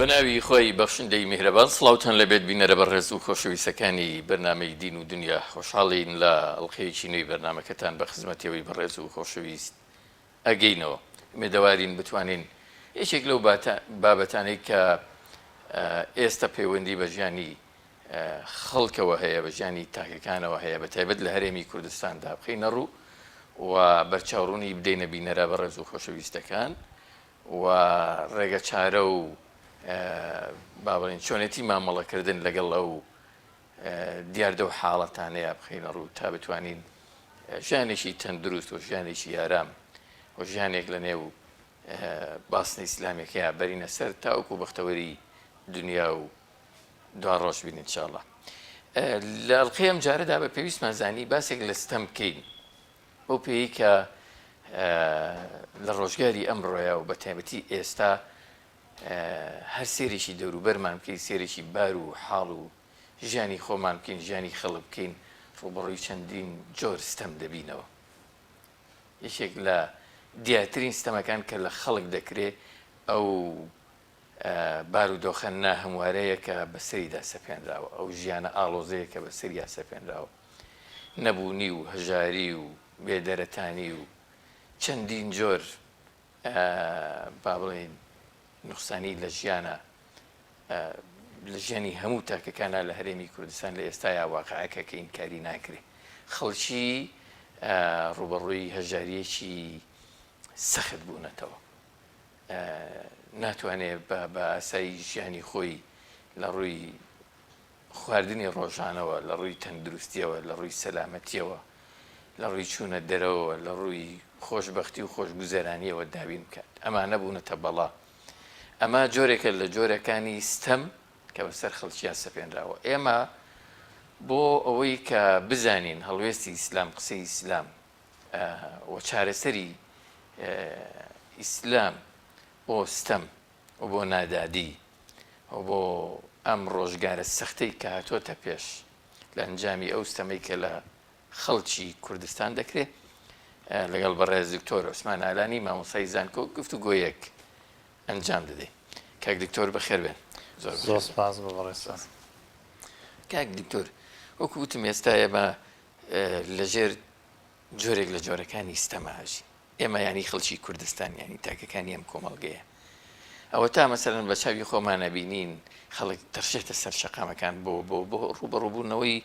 بەناوی خوای بەخشندەی میهرەبان سڵاوتان لێبێت بینەرە بەڕێز و خۆشەویستەکانی بەرنامەی دین و دنیا خۆشحاڵین لە ئەڵقەیەکی نوێی بەرنامەکەتان بە خزمەتیەوەی بەڕێز و خۆشەویست ئەگەینەوە ئومێدەوارین بتوانین یەکێک لەو بابەتانەی کە ئێستا پەیوەندی بە ژیانی خەڵکەوە هەیە، بە ژیانی تاکەکانەوە هەیە، بە تایبەت لە هەرێمی کوردستاندا بخەینە ڕوو و بەرچاوڕوونی بدەینە بینەرە بەڕێز و خۆشەویستەکان و ڕێگە چارە و با بڵێین چۆنێتی مامەڵەکردن لەگەڵ ئەو دیاردە و حاڵەتانەیە بخەینە ڕوو تا بتوانین ژیانێکی تەندروست و ژیانێکی ئارام و ژیانێک لە نێو باسنە ئیسلامیەکەیا بەرینە سەر تاوەکو بەختەوەری دنیا و دواڕۆژ بین ان شاء اللە. لە ئەڵقەی ئەم جارەدا بە پێویستمان زانی باسێک لە ستەم بکەین بەو پێیەی کە لە ڕۆژگاری ئەمڕۆیا و بە تایبەتی ئێستا هەر سێرێکی دەوروبەرمان بکەین سێرێکی بار و حاڵ و ژیانی خۆمان بکەین ژیانی خەڵک بکەین ڕووبەڕووی چەندین جۆر ستەم دەبینەوە. یەکێک لە دیارترین ستەمەکان کە لە خەڵک دەکرێ ئەو بارودۆخە ناهەموارەیە کە بەسەریدا سەپێنراوە، ئەو ژیانە ئاڵۆزەیە کە بەسەریا سەپێنراوە. نەبوونی و هەژاری و بێدەرەتانی و چەندین جۆر با بڵێین نوقسانی لە ژیانە لە ژیانی هەموو تاکەکانە لە هەرێمی کوردستان لە ئێستایا واقعەکە کە ئینکاری ناکرێ خەڵکی ڕووبەڕووی هەژاریەکی سەخت بوونەتەوە. ناتوانێ بە ئاسایی ژیانی خۆی لە ڕووی خواردنی ڕۆژانەوە، لە ڕووی تەندروستیەوە، لە ڕووی سەلامەتیەوە، لە ڕووی چوونە دەرەوەوە، لە ڕووی خۆشبەختی و خۆشگوزەرانیەوە دابین بکات. ئەمانە بوونەتە بەڵا. ئەمە جۆرێکە لە جۆرەکانی ستەم کە بەسەر خەڵکیا سەپێنراوە. ئێمە بۆ ئەوەی کە بزانین هەڵوێستی ئیسلام، قسەی ئیسلام و چارەسەری ئیسلام بۆ ستەم و بۆ نادادی و بۆ ئەم ڕۆژگارە سەختەی کە هاتۆتە پێش لە ئەنجامی ئەو ستەمەی کە لە خەڵکی کوردستان دەکرێت لەگەڵ بەڕێز دکتۆر عوسمان ئالانی مامۆستای زانکۆ گفتوگۆیەک ئەنجام دەدەین. کاک دکتۆر بەخێر بێن. زۆر زۆر سپاس بۆ بەڕێزتان. کاک دکتۆر وەکو وتم ئێستا ئێمە لەژێر جۆرێک لە جۆرەکانی ستەما ئەژین. ئێمە یانی خەڵکی کوردستان یانی تاکەکانی ئەم کۆمەڵگەیە. ئەوەتا مەسەلەن بە چاوی خۆمان ئەبینین خەڵک دەڕژێتە سەر شەقامەکان بۆ بۆ بۆ ڕووبەڕووبوونەوەی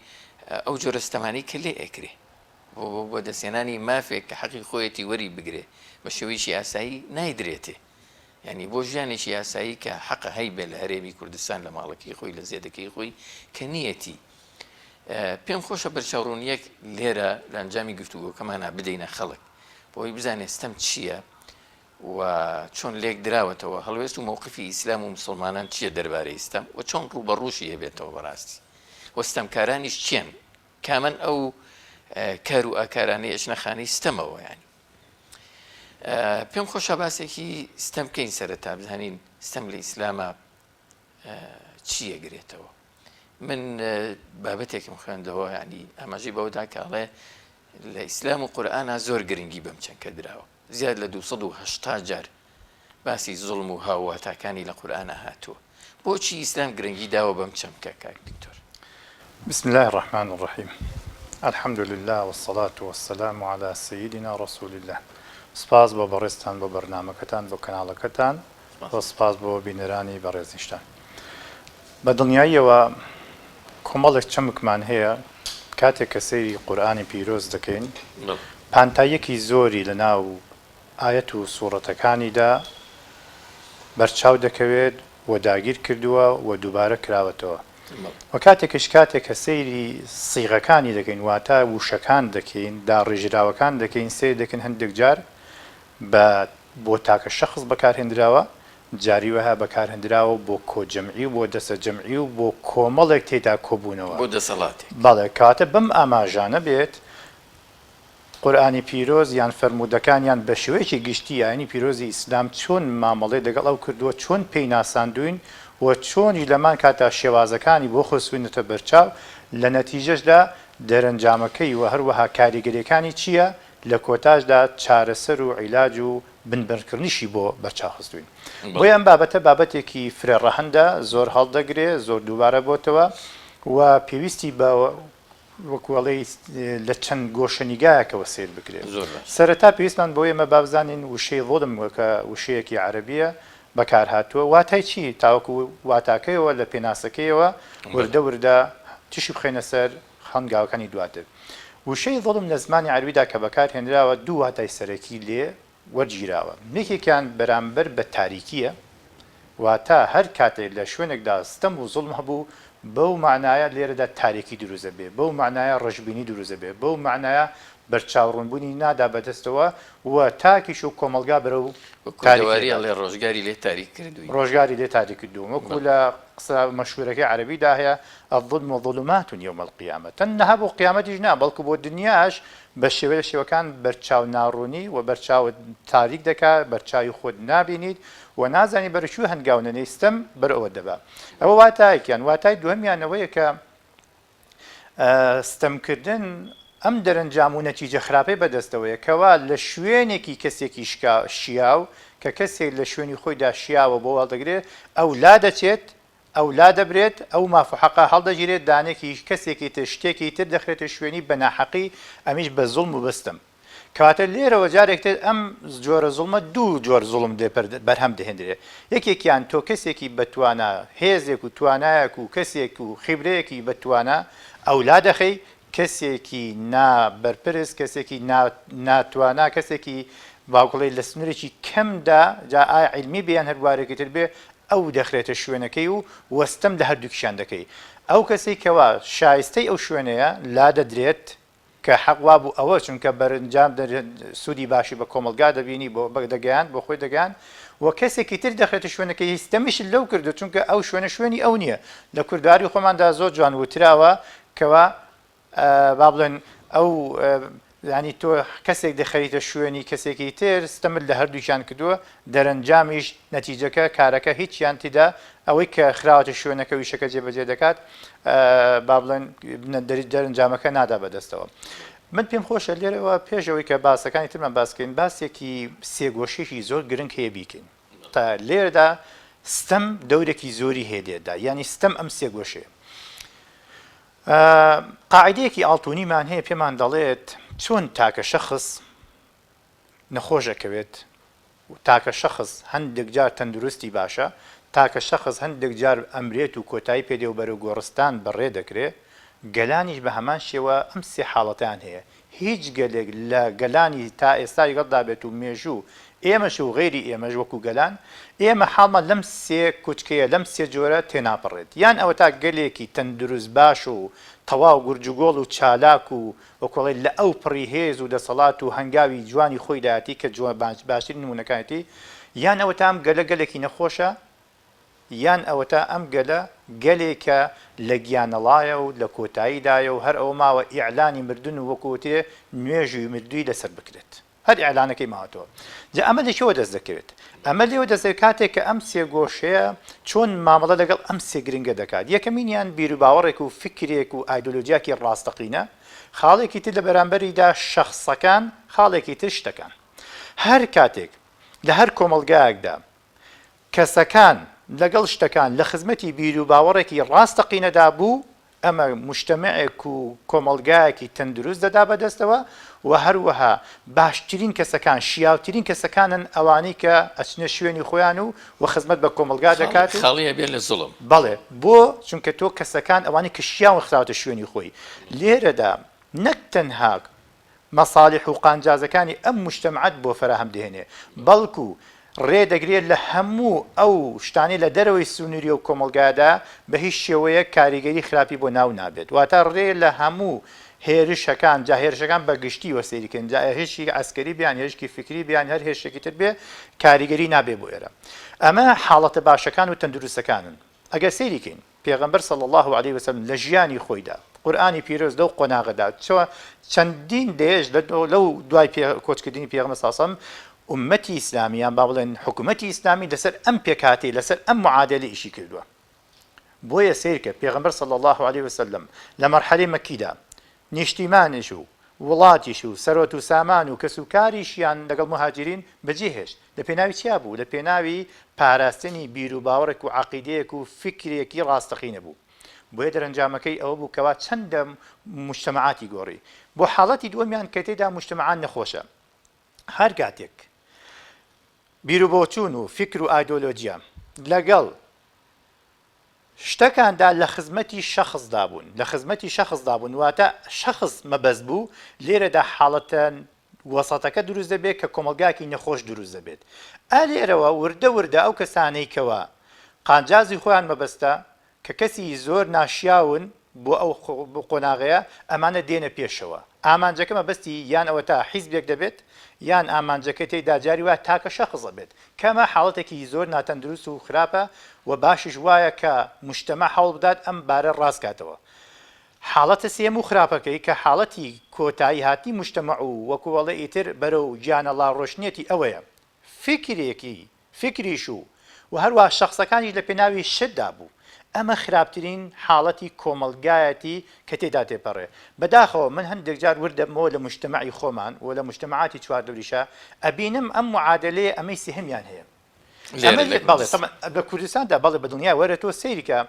ئەو جۆرە ستەمانەی کە لێ ئەکرێ. بۆ بۆ بەدەستهێنانی مافێک کە حەقی خۆیەتی وەری بگرێ بە شێوەیەکی ئاسایی نایدرێتێ. یانی بۆ ژیانێکی ئاسایی کە حەقە هەیبێ لە هەرێمی کوردستان لە ماڵەکەی خۆی لە زێدەکەی خۆی کە نییەتی. پێم خۆشە بەرچاوڕوونییەک لێرە لە ئەنجامی گفتوگۆکەمانا بدەینە خەڵک بۆ ئەوەی بزانێ ستەم چییە و چۆن لێک دراوەتەوە، هەڵوێست و مەوقفی ئیسلام و موسڵمانان چییە دەربارەی ستەم و چۆن ڕووبەڕووشی ئەبێتەوە بەڕاستی و ستەمکارانیش کێن، کامەن ئەو کار و ئاکارانەی ئەچنە خانەی ستەمەوە یانی پێم خۆشە باسێکی ستەم بکەین سەرەتا بزانین ستەم لە ئیسلامە چی ئەگرێتەوە من بابەتێکم خوێندەوە ینی ئاماژەی بەوەدا کە ئەڵێ لە ئیسلام و قورئانا زۆر گرنگی بەم چەمکە دراوە زیاد لە 280 جار باسی زوڵم و هاوواتاکانی لە قورئانا هاتووە بۆچی ئیسلام گرنگی داوە بەم چەمکە کاک دکتۆر؟ بسم اللە الرحمن الرحیم الحمد للە والصلاة والسلام علی سیدنا رسول اللە سوپاس بۆ بەڕێزتان بۆ بەرنامەکەتان بۆ کەناڵەکەتان و سوپاس بۆ بینەرانی بەڕێزیشتان. بە دڵنیاییەوە کۆمەڵێک چەمکمان هەیە کاتێک کە سەیری قورئانی پیرۆز دەکەین پانتاییەکی زۆری لە ناو ئایەت و سوڕەتەکانیدا بەرچاو دەکەوێت و داگیر کردووە و دووبارە کراوەتەوە و کاتێکیش کاتێک کە سەیری سیغەکانی دەکەین واتە وشەکان دەکەین داڕێژراوەکان دەکەین سەیر دەکەین هەندێک جار بە بۆ تاکە شەخس بەکارهێندراوە، جاری وەها بەکارهێندراوە بۆ کۆجەمعی و بۆ دەستەجەمعی و بۆ کۆمەڵێک تێیدا کۆبوونەوە. بۆ دەسەڵاتێک. بەڵێ، کەواتە بەم ئاماژانە بێت قورئانی پیرۆز یان فەرموودەکان یان بە شێوەیەکی گشتی ئاینی پیرۆزی ئیسلام چۆن مامەڵەی لەگەڵ ئەو کردووە، چۆن پێی ناساندووین و چۆنیش لەمان کاتا شێوازەکانی بۆ خستووینەتە بەرچاو، لە نەتیجەشدا دەرەنجامەکەی و هەروەها کاریگەرییەکانی چییە، لە کۆتاشدا چارەسەر و عیلاج و. بنبڕکردنیشی بۆ بەرچاو خستووین. بۆیە ئەم بابەتە بابەتێکی فرە ڕەهەندە، زۆر هەڵدەگرێ، زۆر دووبارە بۆتەوە و پێویستی بە وەکو ئەڵێی لە چەند گۆشەنیگایەکەوە سەیر بکرێ. زۆر باش. سەرەتا پێویستمان بەوەیە ئێمە با بزانین وشەی ظلم کە وشەیەکی عەرەبییە بەکارهاتووە واتای چی تاوەکو واتاکەیەوە لە پێناسەکەیەوە وردە وردە تیشک بخەینە سەر هەنگاوەکانی دواتر. وشەی ظلم لە زمانی عەرەبیدا کە بەکارهێنراوە دوو واتای سەرەکی لێ وەرگیراوە، یەکێکیان بەرامبەر بە تاریکییە، واتە هەر کاتێک لە شوێنێکدا ستەم و زوڵم هەبوو، بەو مانایە لێرەدا تاریکی دروست دەبێ، بەو مانایە ڕەشبینی دروست دەبێ، بەو مانایە بەرچاوڕوونبوونی نادا بەدەستەوە و تاکیش و کۆمەڵگا بەرەو وەک تاریکی کوردەواری دەبات. ئەڵێ ڕۆژگاری لێ تاریک کردووین. ڕۆژگاری لێ تاریک کردووم. وەکوو بەڵێ. لە قسە مەشهوورەکەی عەرەبیدا هەیە، الظلم ظلمات یوم القیامە. تەنها بۆ قیامەتیش نا، بەڵکوو بۆ دنیاش بە شێوەی لە شێوەکان بەرچاو ناڕوونی و بەرچاوت تاریک دەکا، بەرچاوی خۆت نابینیت و نازانی بەرەو کوێ هەنگاو نەنێی، ستەم بەرەو ئەوە دەبا. ئەوە واتایەکیان. واتای دووهەمیان ئەوەیە کە ستەمکردن ئەم دەرەنجام و نەتیجە خراپەی بەدەستەوەیە کەوا لە شوێنێکی کەسێکی شکا شیاو کە کەسێک لە شوێنی خۆیدا شیاوە بۆ هەڵدەگرێت ئەو لادەچێت ئەو لادەبرێت، ئەو ماف و حەقە هەڵدەگیرێت، دانێکی کەسێکی تر، شتێکی تر دەخرێتە شوێنی بە ناحەقی، ئەمیش بە زوڵم و بە ستەم. کەواتە لێرەوە جارێک تر ئەم جۆرە زوڵمە دوو جۆر زوڵم لێ بەرهەم دەهێندرێ. یەکێکیان تۆ کەسێکی بە توانا، هێزێک و توانایەک و کەسێک و خیبرەیەکی بە توانا ئەو لادەخەی، کەسێکی نا بەرپرس، کەسێکی نا ناتوانا، کەسێکی با بڵێی لە سنوورێکی کەمدا، جا ئایا عیلمی بێ یان هەر بوارێکی تر بێ، ئەو دەخرێتە شوێنەکەی و وەستەم لە هەردووکیشیان دەکەی. ئەو کەسەی کەوا شایستەی ئەو شوێنەیە لادەدرێت کە حەق وابوو ئەوە چونکە بەرنجام سوودی باشی بە کۆمەڵگا دەبینی بۆ دەگەیاند بۆ خۆی دەگەیاند و کەسێکی تر دەخرێتە شوێنەکەی ستەمیشت لەو کردو چونکە ئەو شوێنە شوێنی ئەو نییە. لە کوردەواری خۆماندا زۆر جوان وتراوە کەوا با بڵێن ئەو یانی تۆ کەسێک دەخەریتە شوێنی کەسێکی تر ستەمت لە هەردووکیان کردووە دەرەنجامیش نەتیجەکە کارەکە هیچیان تیدا ئەوەی کە خراوەتە شوێنەکە و ئیشەکە جێبەجێ دەکات با بڵێن دەرەنجامەکە نادا بەدەستەوە. من پێم خۆشە لێرەوە پێش ئەوەی کە باسەکانی ترمان باس بکەین باسێکی سێگۆشەیەکی زۆر گرنگ هەیە بیکەین تا لێرەدا ستەم دەورێکی زۆری هەیە لێرەدا یانی ستەم ئەم سێگۆشەیە قاعیدەیەکی ئاڵتونیمان هەیە پێمان دەڵێت چۆن تاکە شەخس نەخۆش ئەکەوێت و تاکە شەخس هەندێک جار تەندروستی باشە تاکە شەخس هەندێک جار ئەمرێت و کۆتایی پێدێ و بەرەو گۆڕستان بەڕێ دەکرێ گەلانیش بە هەمان شێوە ئەم سێ حاڵەتەیان هەیە هیچ گەلێک لە گەلانی تا ئێستا لەگەڵدا بێت و مێژوو ئێمەش و غەیری ئێمەش وەکو گەلان ئێمە حاڵمان لەم سێ کوچکەیە لەم سێ جۆرە تێناپەڕێت یان ئەوەتا گەلێکی تەندروست باش و تەواو گورجوگۆڵ و چالاک و وەکو ئەڵێ لە ئەو پڕی هێز و دەسەڵات و هەنگاوی جوانی خۆیدایەتی کە باشترین نمونەکانێتی یان ئەوەتا ئەم گەلە گەلێکی نەخۆشە یان ئەوەتا ئەم گەلە گەلێکە لە گیانەڵایە و لە کۆتاییدایە و هەر ئەوە ماوە ئیعلانی مردن و وەکو وترێ نوێژی مردووی لەسەر بکرێت. هەر ئیعلانەکەی ماوەتەوە. جا ئەمە لە کوێوە دەست دەکەوێت؟ ئەمە لێوە دەست دەکەوێت کاتێک کە ئەم سێگۆشەیە چۆن مامەڵە لەگەڵ ئەم سێ گرنگە دەکات. یەکەمینیان بیروباوەڕێک و فیکرێک و ئایدۆلۆجیاکی ڕاستەقینە، خاڵێکی تر لە بەرامبەریدا شەخسەکان، خاڵێکی تر شتەکان. هەر کاتێک لە هەر کۆمەڵگایەکدا کەسەکان لەگەڵ شتەکان لە خزمەتی بیروباوەڕێکی ڕاستەقینەدا بوو، ئەمە موجتەمەعێک و کۆمەڵگایەکی تەندروست دەدا بەدەستەوە و هەروەها باشترین کەسەکان، شیاوترین کەسەکانن ئەوانەی کە ئەچنە شوێنی خۆیان و و خزمەت بە کۆمەڵگا دەکات و. خاڵی ئەبێ لە زوڵم. بەڵێ، بۆ؟ چونکە تۆ کەسەکان ئەوانەی کە شیاون خراوەتە شوێنی خۆی. لێرەدا نەک تەنها مەسالیح و قانجازەکانی ئەم موجتەمعەت بۆ فەراهەم دەهێنێ، بەڵکو ڕێ دەگرێ لە هەموو ئەو شتانەی لە دەرەوەی سنووری ئەو کۆمەڵگایەدا بە هیچ شێوەیەک کاریگەری خراپی بۆ ناو نابێت. واتە ڕێ لە هەموو هێرشەکان، جا هێرشەکان بە گشتی وە سەیری کەین، جا هێرشی عەسکەری بێ یان هێرشکی فیکری بێ یان هەر هێرشێکی تر بێ، کاریگەری نابێ بۆ ئێرە. ئەمە حاڵەتە باشەکان و تەندروستەکانن. ئەگەر سەیری کەین. پێغەمبەر صلی اللە علیە وسلم لە ژیانی خۆیدا، قورئانی پیرۆز لەو قۆناغەدا، چەندین دەیەش لەو دوای کۆچکردنی پێغەمبەر صلی اللە علیە وسلم، ئوممەتی ئیسلامی یان با بڵێن حکومەتی ئیسلامی لەسەر ئەم پێکهاتەی، لەسەر ئەم معادەلەی ئیشی کردووە. بۆیە سەیرکە پێغەمبەر صلی اللە علیە وسلم لە مەرحەلەی مەکیدا نیشتیمانیش و. وڵاتیش و سەروەت و سامان و کەس و کاریشیان لەگەڵ موهاجیرین بەجێ هێشت. لە پێناوی چیا بوو؟ لە پێناوی پاراستنی بیروباوەڕێک و عەقیدەیەک و فیکرێکی ڕاستەقینە بوو. بۆیە دەرەنجامەکەی ئەوە بوو کەوا چەندە موجتەمەعاتی گۆڕی. بۆ حاڵەتی دووەمیان کە تێیدا موجتەمەعات نەخۆشە. هەر کاتێک بیروبۆچوون و فیکر و ئایدۆلۆجیا لەگەڵ شتەکاندا لە خزمەتی شەخسدا بوون، لە خزمەتی شەخسدا بوون واتە شەخس مەبەست بوو، لێرەدا حاڵەتە وەسەتەکە دروست دەبێت کە کۆمەڵگایەکی نەخۆش دروست دەبێت. ئا لێرەوە وردە وردە ئەو کەسانەی کەوا قانجازی خۆیان مەبەستە، کە کەسی زۆر ناشیاون بۆ ئەو قۆناغەیە، ئەمانە دێنە پێشەوە. ئامانجەکە مەبەستی یان ئەوەتا حیزبێک دەبێت، یان ئامانجەکە تێیدا جاری وایە تاکە شەخس ئەبێت، کە ئەمە حاڵەتێکی زۆر ناتەندروست و خراپە و باشیش وایە کە موجتەمەع هەوڵ بدات ئەم بارە ڕاست کاتەوە. حاڵەتە سێیەم و خراپەکەی کە حاڵەتی کۆتایی هاتنی موجتەمەع و وەکو ئەڵێ ئیتر بەرەو گیانەڵا ڕۆشتنێتی ئەوەیە فیکرێکی فیکریش و و هەروەها شەخسەکانیش لە پێناوی شتدا بوو. ئەمە خراپترین حاڵەتی کۆمەڵگایەتی کە تێیدا تێپەڕێ. بەداخەوە من هەندێک جار ورد دەبمەوە لە موجتەمەعی خۆمان و لە موجتەمەعاتی چواردەوریشا ئەبینم ئەم معادەلەیە ئەمەی سێهەمیان هەیە. لێرە ئەمە لە لێ بەڵێ کوردستان. تەبعەن لە کوردستاندا بەڵێ بە دڵنیای وەرە تۆ سەیری کە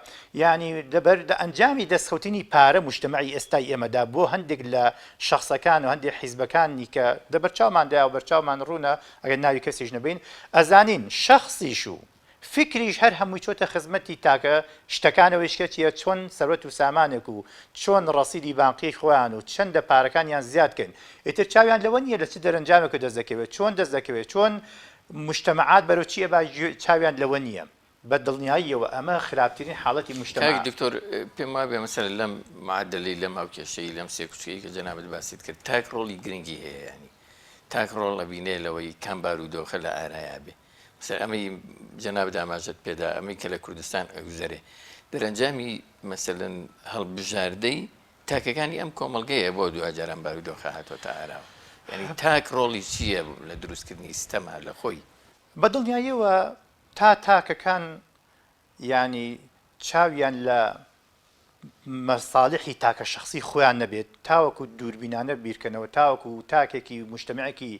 یانی لەبەر لە ئەنجامی دەستخەوتنی پارە موجتەمەعی ئێستای ئێمەدا بۆ هەندێک لە شەخسەکان و هەندێک حیزبەکانی کە لەبەرچاوماندایە و بەرچاومان ڕوونە ئەگەر ناوی کەسیش نەبەین ئەزانین شەخسیش و فیکریش هەر هەمووی چۆتە خزمەتی تاکە شتەکانەوەیش کە چیە چۆن سەروەت و سامانێک و چۆن ڕەسیدی بانقی خۆیان و چەندە پارەکانیان زیاد کەن ئیتر چاویان لەوە نیە لە چ دەرەنجامێکە دەست دەکەوێت چۆن دەست دەکەوێت چۆن موجتەمەعات بەرەو چی ئەبا چاویان لەوە نیە بە دڵنیاییەوە ئەمە خراپترین حاڵەتی کاک موجتەمەعە. دکتۆر پێم وابێ مەسەلەن لەم معادلەی لەم هاوکێشەی لەم سێکوچکەی کە جەنابت باست کرد تاک ڕۆڵی گرنگی هەیە یانی تاک ڕۆڵ ئەبینێ لەوەی کام بارودۆخە لە ئارایا بێ مەسەلەن ئەمەی جەنابت ئاماژەت پێدا ئەمەی کە لە کوردستان ئەگوزەرێ دەرەنجامی مەسەلەن هەڵبژاردەی تاکەکانی ئەم کۆمەڵگەیە بۆ دواجار ئەم بارودۆخە هاتۆتە ئاراوە یانی تاک ڕۆڵی چییە لە دروستکردنی ستەما لە خۆی؟ بە دڵنیاییەوە تا تاکەکان یانی چاویان لە مەسالیحی تاکە شەخسی خۆیان نەبێت تاوەکو دووربینانە بیرکەنەوە تاوەکو تاکێکی موجتەمعێکی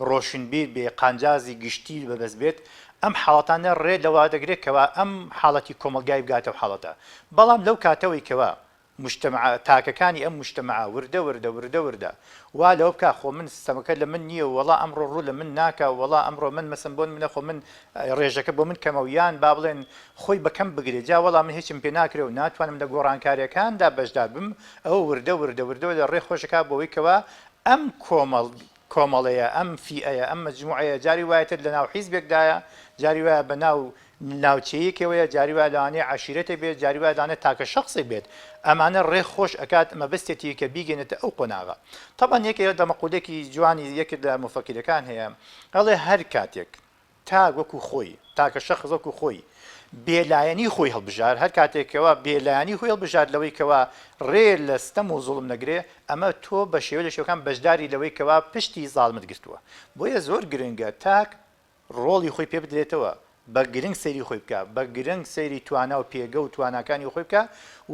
ڕۆشنبیر بێ قانجازی گشتی بەبەست بێت ئەم حاڵەتانە ڕێ لەوە دەگرێت کەوا ئەم حاڵەتی کۆمەڵگای بگاتە و حاڵەتە بەڵام لەو کاتەوەی کەوا موجتەمعە تاکەکانی ئەم موجتەمعە وردە وردە وردە وردە وا لەوە بکا خۆ من ستەمەکە لە من نییە و وەڵا ئەمڕۆ ڕوو لە من ناکا و وەڵا ئەمڕۆ من مەسەن بۆ نمونە خۆ من ڕێژەکە بۆ من کەمە و یان با بڵێن خۆی بە کەم بگرێ جا وەڵا من هیچم پێ ناکرێ و ناتوانم لە گۆڕانکاریەکاندا بەشدار بم ئەوە وردە وردە وردە وردە ڕێ خۆش ئەکا بۆوەی کەوا ئەم کۆمەڵ کۆمەڵەیە ئەم فیئەیە ئەم مەجموعەیە جاری وایە تر لە ناو حیزبێکدایە جاری وایە بە ناو ناوچەیەکەوەیە جاری وایە لەوانەیە عەشیرەتێک بێت جاری وایە لەوانەیە تاکە شەخسێک بێت ئەمانە ڕێ خۆش ئەکات مەبەستێتی کە بیگەنێتە ئەو قۆناغە تەبعەن یەکێ لە مەقولەیەکی جوانی یەکێک لە موفەکیرەکان هەیە ئەڵێ هەر کاتێک تاک وەکو خۆی تاکە شەخس وەکو خۆی بێلایەنی خۆی هەڵبژار هەر کاتێکەوە بێلایەنی خۆی هەڵبژارد لەوەی کەوا ڕێ لە ستەم و زوڵم نەگرێ ئەمە تۆ بە شێوە لە شێوەکان بەشداری لەوەی کەوا پشتی زاڵمت گرتووە بۆیە زۆر گرنگە تاک ڕۆڵی خۆی پێ بدرێتەوە، بە گرنگ سەیری خۆی بکا، بە گرنگ سەیری توانا و پێگە و تواناکانی خۆی بکا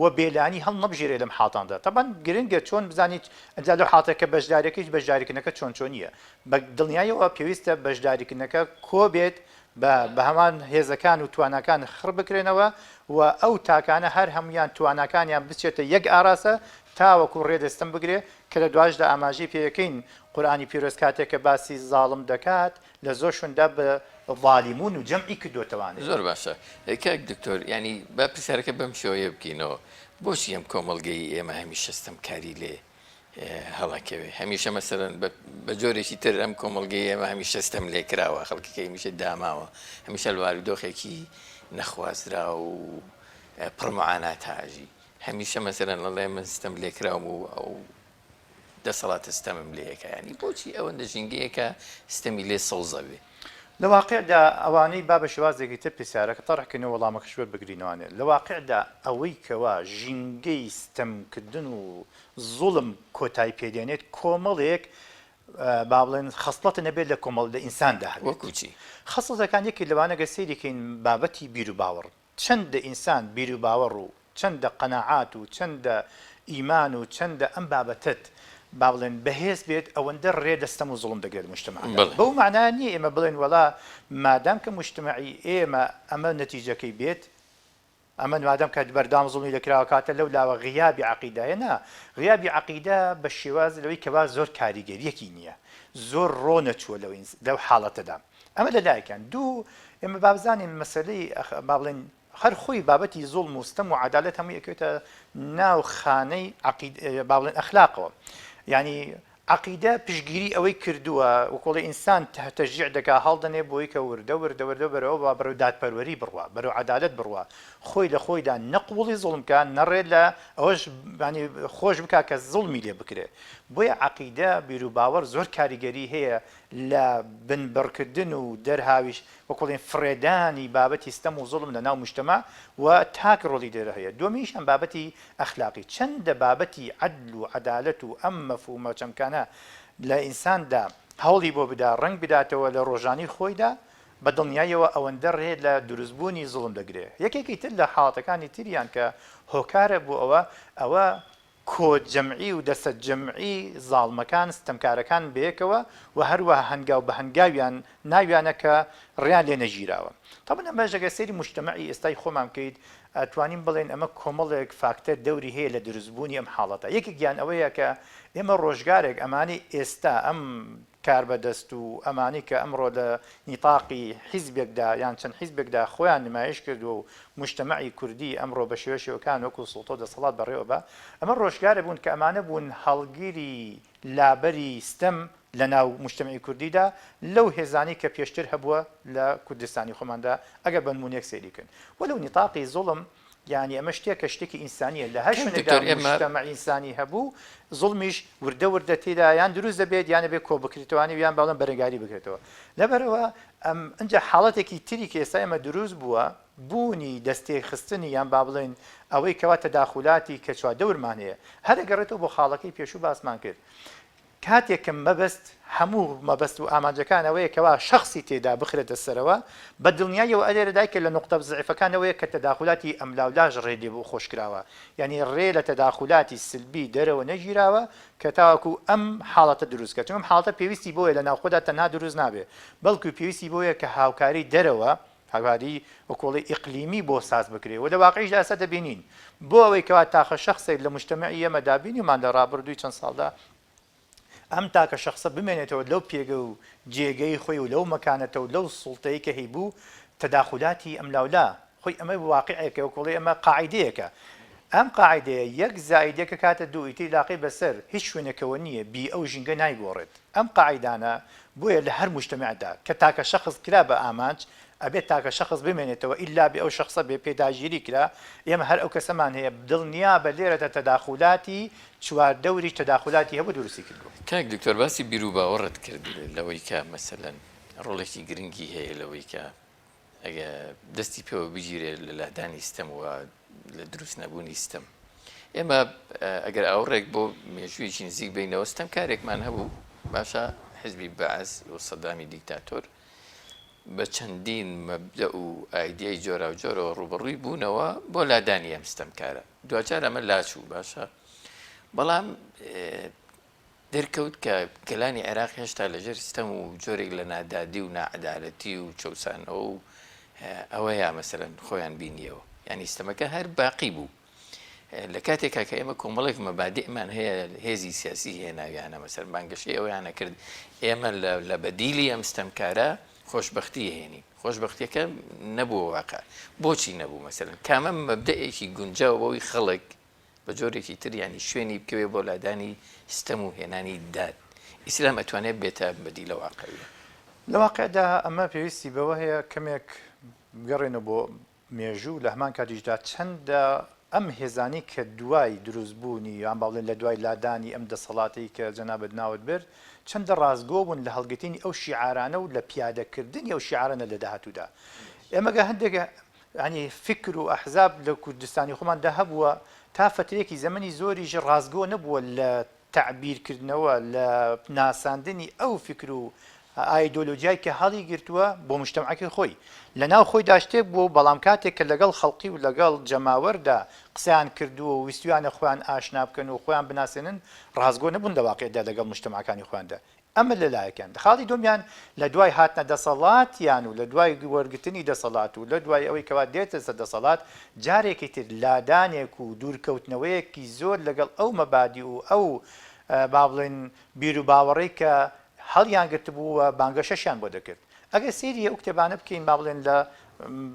و بێلانی هەڵنەبژێرێ لەم حاڵتاندا. تەبعەن گرنگە چۆن بزانیت ئەنجا لەو حاڵتە کە بەشداریەکەیش بەشداریکردنەکە چۆن چۆنییە. بە دڵنیاییەوە پێویستە بەشداریکردنەکە کۆ بێت بە بە هەمان هێزەکان و تواناکان خڕ بکرێنەوە و ئەو تاکانە هەر هەموویان تواناکانیان بچێتە یەک ئاراستە تاوەکو ڕێ لە ستەم بگرێ کە لە دواشدا ئاماژەی پێ ئەکەین قورئانی پیرۆز کاتێک کە باسی زاڵم دەکات لە زۆر شوێندا بە ظالمون و جەمعی کردۆتەوانێ. زۆر باشە کاک دکتۆر یانی با پرسیارەکە بەم شێوەیە بکەینەوە بۆچی ئەم کۆمەڵگەی ئێمە هەمیشە ستەمکاری لێ هەڵەکەوێ هەمیشە مەسەلەن بە جۆرێکی تر ئەم کۆمەڵگەی ئێمە هەمیشە ستەم لێ کراوە خەڵکەکەی هەمیشە داماوە هەمیشە لە بارودۆخێکی نەخوازراو و پڕ معانات ئەژی هەمیشە مەسەلەن ئەڵێ من ستەم لێکراوم و ئەو دەسەڵاتە ستەمم لێ ئەکا یانی بۆچی ئەوەندە ژینگەیەکە ستەمی لێ سەوزە بێ؟ لە واقیعدا ئەوانەی با بە شێوازێکی تر پرسیارەکە تەرح کەین و وەڵامەکەش وەربگرینەوانێ لە واقیعدا ئەوەی کەوا ژینگەی ستەمکردن و زوڵم کۆتای پێ دێنێت کۆمەڵێک با بڵێن خەسڵەتە نەبێت لە کۆمەڵ لە ئینساندا هەبێت. وەکو چی؟ خەسڵەتەکان یەکێک لەوانە گەر سەیری کەین بابەتی بیروباوەڕ چەندە ئینسان بیروباوەڕ و چەندە قەناعات و چەندە ئیمان و چەندە ئەم بابەتەت. با بڵێن بەهێز بێت ئەوەندە ڕێ لە ستەم و زوڵم دەگرێت موجتەمەعدا. بەو مەعنایە نییە ئێمە بڵێن وەڵا مادام کە موجتەمەعی ئێمە ئەمە نەتیجەکەی بێت ئەمە مادام کە بەردەوام زوڵمی لێکراوە کاتە لەو لاوە غیابی عەقیدە هەیە نا غیابی عەقیدە بە شێواز لەوەی کەوا زۆر کاریگەریەکی نییە زۆر ڕۆ نەچووە لەو لەو حاڵەتەدا ئەمە لە لایەکیان دوو ئێمە با بزانین مەسەلەی با بڵێن هەر خۆی بابەتی زوڵم و ستەم و عەدالەت هەمووی ئەکەوێتە ناو خانەی عەقید با بڵێن ئەخلاقەوە یعنی عەقیدە پشتگیری ئەوەی کردووە وەکۆڵی ئینسان تەشجیع دەکا هەڵدەنێ بۆی کە وردە وردە وردە بەرەو با بەرەو دادپەروەری بڕوا بەرەو عەدالەت بڕوا خۆی لە خۆیدا نە قبوڵی زوڵم کا نە ڕێ لە ئەوەش یانی خۆش بکا کە زوڵمی لێ بکرێ بۆیە عەقیدە بیروباوەڕ زۆر کاریگەری هەیە لە بنبڕکردن و دەرهاویش وەکوڵێن فڕێدانی بابەتی ستەم و زوڵم لە ناو موجتەمەع و تاک ڕۆڵی لێرە هەیە. دووەمیشیان بابەتی ئەخلاقی. چەندە بابەتی عەدل و عەدالەت و ئەم مەفهومە چەمکانە لە ئینساندا هەوڵی بۆ بدا ڕەنگ بداتەوە لە ڕۆژانی خۆیدا بە دڵنیاییەوە ئەوەندە ڕێ لە دروستبوونی زوڵم دەگرێ. یەکێکی تر لە حاڵەتەکانی تریان کە هۆکارە بۆ ئەوە، ئەوە کۆ جەمعی و دەسە جەمعی زاڵمەکان، ستەمکارەکان بەیەکەوە و هەروەها هەنگاو بە هەنگاویان ناویانە کە ڕێیان لێ نەگیراوە. تەبعەن ئەمەش ئەگەر سەیری موجتەمەعی ئێستای خۆمان بکەیت ئەتوانین بڵێین ئەمە کۆمەڵێک فاکتەر دەوری هەیە لە دروستبوونی ئەم حاڵەتە. یەکێکیان ئەوەیە کە ئێمە ڕۆژگارێک ئەمانەی ئێستا ئەم کاربەدەست و ئەمانەی کە ئەمڕۆ لە نیتاقی حیزبێکدا یان چەند حیزبێکدا خۆیان نمایش کردووە و موجتەمەعی کوردی ئەمڕۆ بە شێوە شێوەکان وەکو سوڵتە و دەسەڵات بەڕێوە با، ئەمە ڕۆژگارێک بوون کە ئەمانە بوون هەڵگری لابەری ستەم لە ناو موجتەمەعی کوردیدا لەو هێزانەی کە پێشتر هەبووە لە کوردستانی خۆماندا ئەگەر بە نموونەیەک سەیری بکەن وەلەو نیتاقی زوڵم یانی ئەمە شتێکە شتێکی ئینسانیە لە هەر کاک شوێنێکدا دکتۆر ئێمە موجتەمەع ئینسانی هەبوو زوڵمیش وردە وردە تێدا یان دروست دەبێت یان ئەبێ کۆبکرێتەوانی یان باڵێن بەرەنگاری بکرێتەوە لەبەرئەوە ئەم ئنجا حاڵەتێکی تری کە ئێستا ئێمە دروست بووە بوونی دەستێخستنی یان با بڵێین ئەوەی کەوا تەداخولاتی کە چواردەورمان هەیە هەر ئەگەڕێتەوە بۆ خاڵەکەی پێشوو باسمان کرد کاتێک کە مەبەست هەموو مەبەست و ئامانجەکان ئەوەیە کەوا شەخسی تێدا بخرێتە سەرەوە، بە دڵنیاییەوە ئەلێرەدای کە لە نوقتە زەعیفەکان ئەوەیە کە تەداخولاتی ئەملاولاش ڕێ لێ بۆ خۆش کراوە، یانی ڕێ لە تەداخولاتی سلبی دەرەوە نەگیراوە کە تاوەکو ئەم حاڵەتە دروست کات، چونکە ئەم حاڵەتە پێویستی بەوەیە لە ناوخۆدا تەنها دروست نابێ، بەڵکو پێویستی بەوەیە کە هاوکاری دەرەوە هاوکاری وەکۆڵی ئیقلیمی بۆ ساز بکرێ و لە واقعیشدا ئێستا دەبینین بۆ ئەوەی کەوا تاقە شەخسێک لە موجتەمەعی ئێمەدا بینیومان لە ڕابردووی چەند ساڵدا ئەم تاکە شەخسە بمێنێتەوە لەو پێگە و جێگەی خۆی و لەو مەکانەتە و لەو سوڵتەی کە هەیبوو تەداخولاتی ئەملاولا خۆی ئەمە واقعێکە وەکۆڵی ئەمە قاعیدەیەکە ئەم قاعیدەیە یەک زائید یەک ئەکاتە دوو ئیتر لاقەی بەسەر هیچ شوێنێکەوە نییە بیئە و ژینگە نایگۆڕێت ئەم قاعیدانە بۆیە لە هەر موجتەمەعدا کە تاکە شەخس کرا بە ئامانج ئەبێت تاکە شەخس بمێنێتەوە ئیلا بێ ئەو شەخسە بێ پێداگیری کرا ئێمە هەر ئەو کەسەمان هەیە دڵنیابە لێرەدا تەداخولاتی چواردەوریش تەداخولاتی هەبوو دروستی کردووە. کاک دکتۆر باسی بیروباوەڕت کرد لەوەی کە مەسەلەن ڕۆڵێکی گرنگی هەیە لەوەی کە ئەگە دەستی پێوە بگیرێت لە لادانی ستەم و لە دروست نەبوونی ستەم ئێمە ئەگەر ئاوڕێک بۆ مێژوویەکی نزیک بینەوە ستەم کارێکمان هەبوو باشە حزبی بەعس و سەدامی دیکتاتۆر بە چەندین مەبدە و ئایدیای جۆراوجۆرەوە ڕوبەڕووی بوونەوە بۆ لادانی ئەم ستەمکارە دوجار ئەمە لاچوو باشە بەڵام دەرکەوت کە گەلانی عێراق هێشتا لەژێر ستەم و جۆرێک لە نادادی و ناعەدالەتی و چەوسانەوە و ئەوەیە مەسەلەن خۆیان بینیەوە یانی ستەمەکە هەر باقی بوو لە کاتێکا کە ئێمە کۆمەڵێک مەبادئمان هەیە هێزی سیاسی هێناویانە مەسەر بانگەشەی ئەویانە کرد ئێمە لە بەدیلی ئەم ستەمکارە خۆشببختی هێنین خۆشببختیەکە نەبووە واقع بۆچی نەبوو مەسەلەن کامە مەبدەئێکی گونجاو بەوەی خەڵک بە جۆرێکی تر یانی شوێنی بکەوێ بۆ لادانی ستەم و هێنانی داد. ئیسلام ئەتوانێ بێتە بەدیلە واقعیە. لە واقعدا ئەمە پێویستی بەوە هەیە کەمێک بگەڕێینەوە بۆ مێژوو، لە هەمان کاتیشدا چەندە ئەم هێزانەی کە دوای دروست بوونی یان با بڵێین لە دوای لادانی ئەم دەسەڵاتەی کە جەنابت ناوت برد چەندە ڕاستگۆ بوون لە هەڵگرتنی ئەو شیعارانە و لە پیادەکردنی ئەو شیعارانە لە داهاتوودا. ئێمە گە هەندێک یانی فیکر و ئەحزاب لە کوردستانی خۆمان دا هەبووە تا فەترەیەکی زەمەنی زۆریش ڕاستگۆ نەبووە لە تەعبیر کردنەوە لە ناساندنی ئەو فیکر و ئایدۆلۆجیای کە هەڵی گرتووە بۆ موجتەمعەکەی خۆی لە ناو خۆیدا شتێک بووە و بەڵام کاتێک کە لەگەڵ خەڵقی و لەگەڵ جەماوەردا قسەیان کردووە و ویستویانە خۆیان ئاشنا بکەن و خۆیان بناسێنن ڕاستگۆ نەبوون لە واقیعدا لەگەڵ موجتەمعەکانی خۆیاندا ئەمە لە لایەکیان. خاڵی دووەمیان لە دوای هاتنە دەسەڵاتیان و لە دوای وەرگرتنی دەسەڵات و لە دوای ئەوەی کەوا دێتە سەر دەسەڵات جارێکی تر لادانێک و دوورکەوتنەوەیەکی زۆر لەگەڵ ئەو مەبادی و ئەو با بڵێین بیروباوەڕەی کە هەڵیان گرتبوو و بانگەشەشیان بۆ دەکرد. ئەگەر سەیری ئەو کتێبانە بکەین با بڵێن لە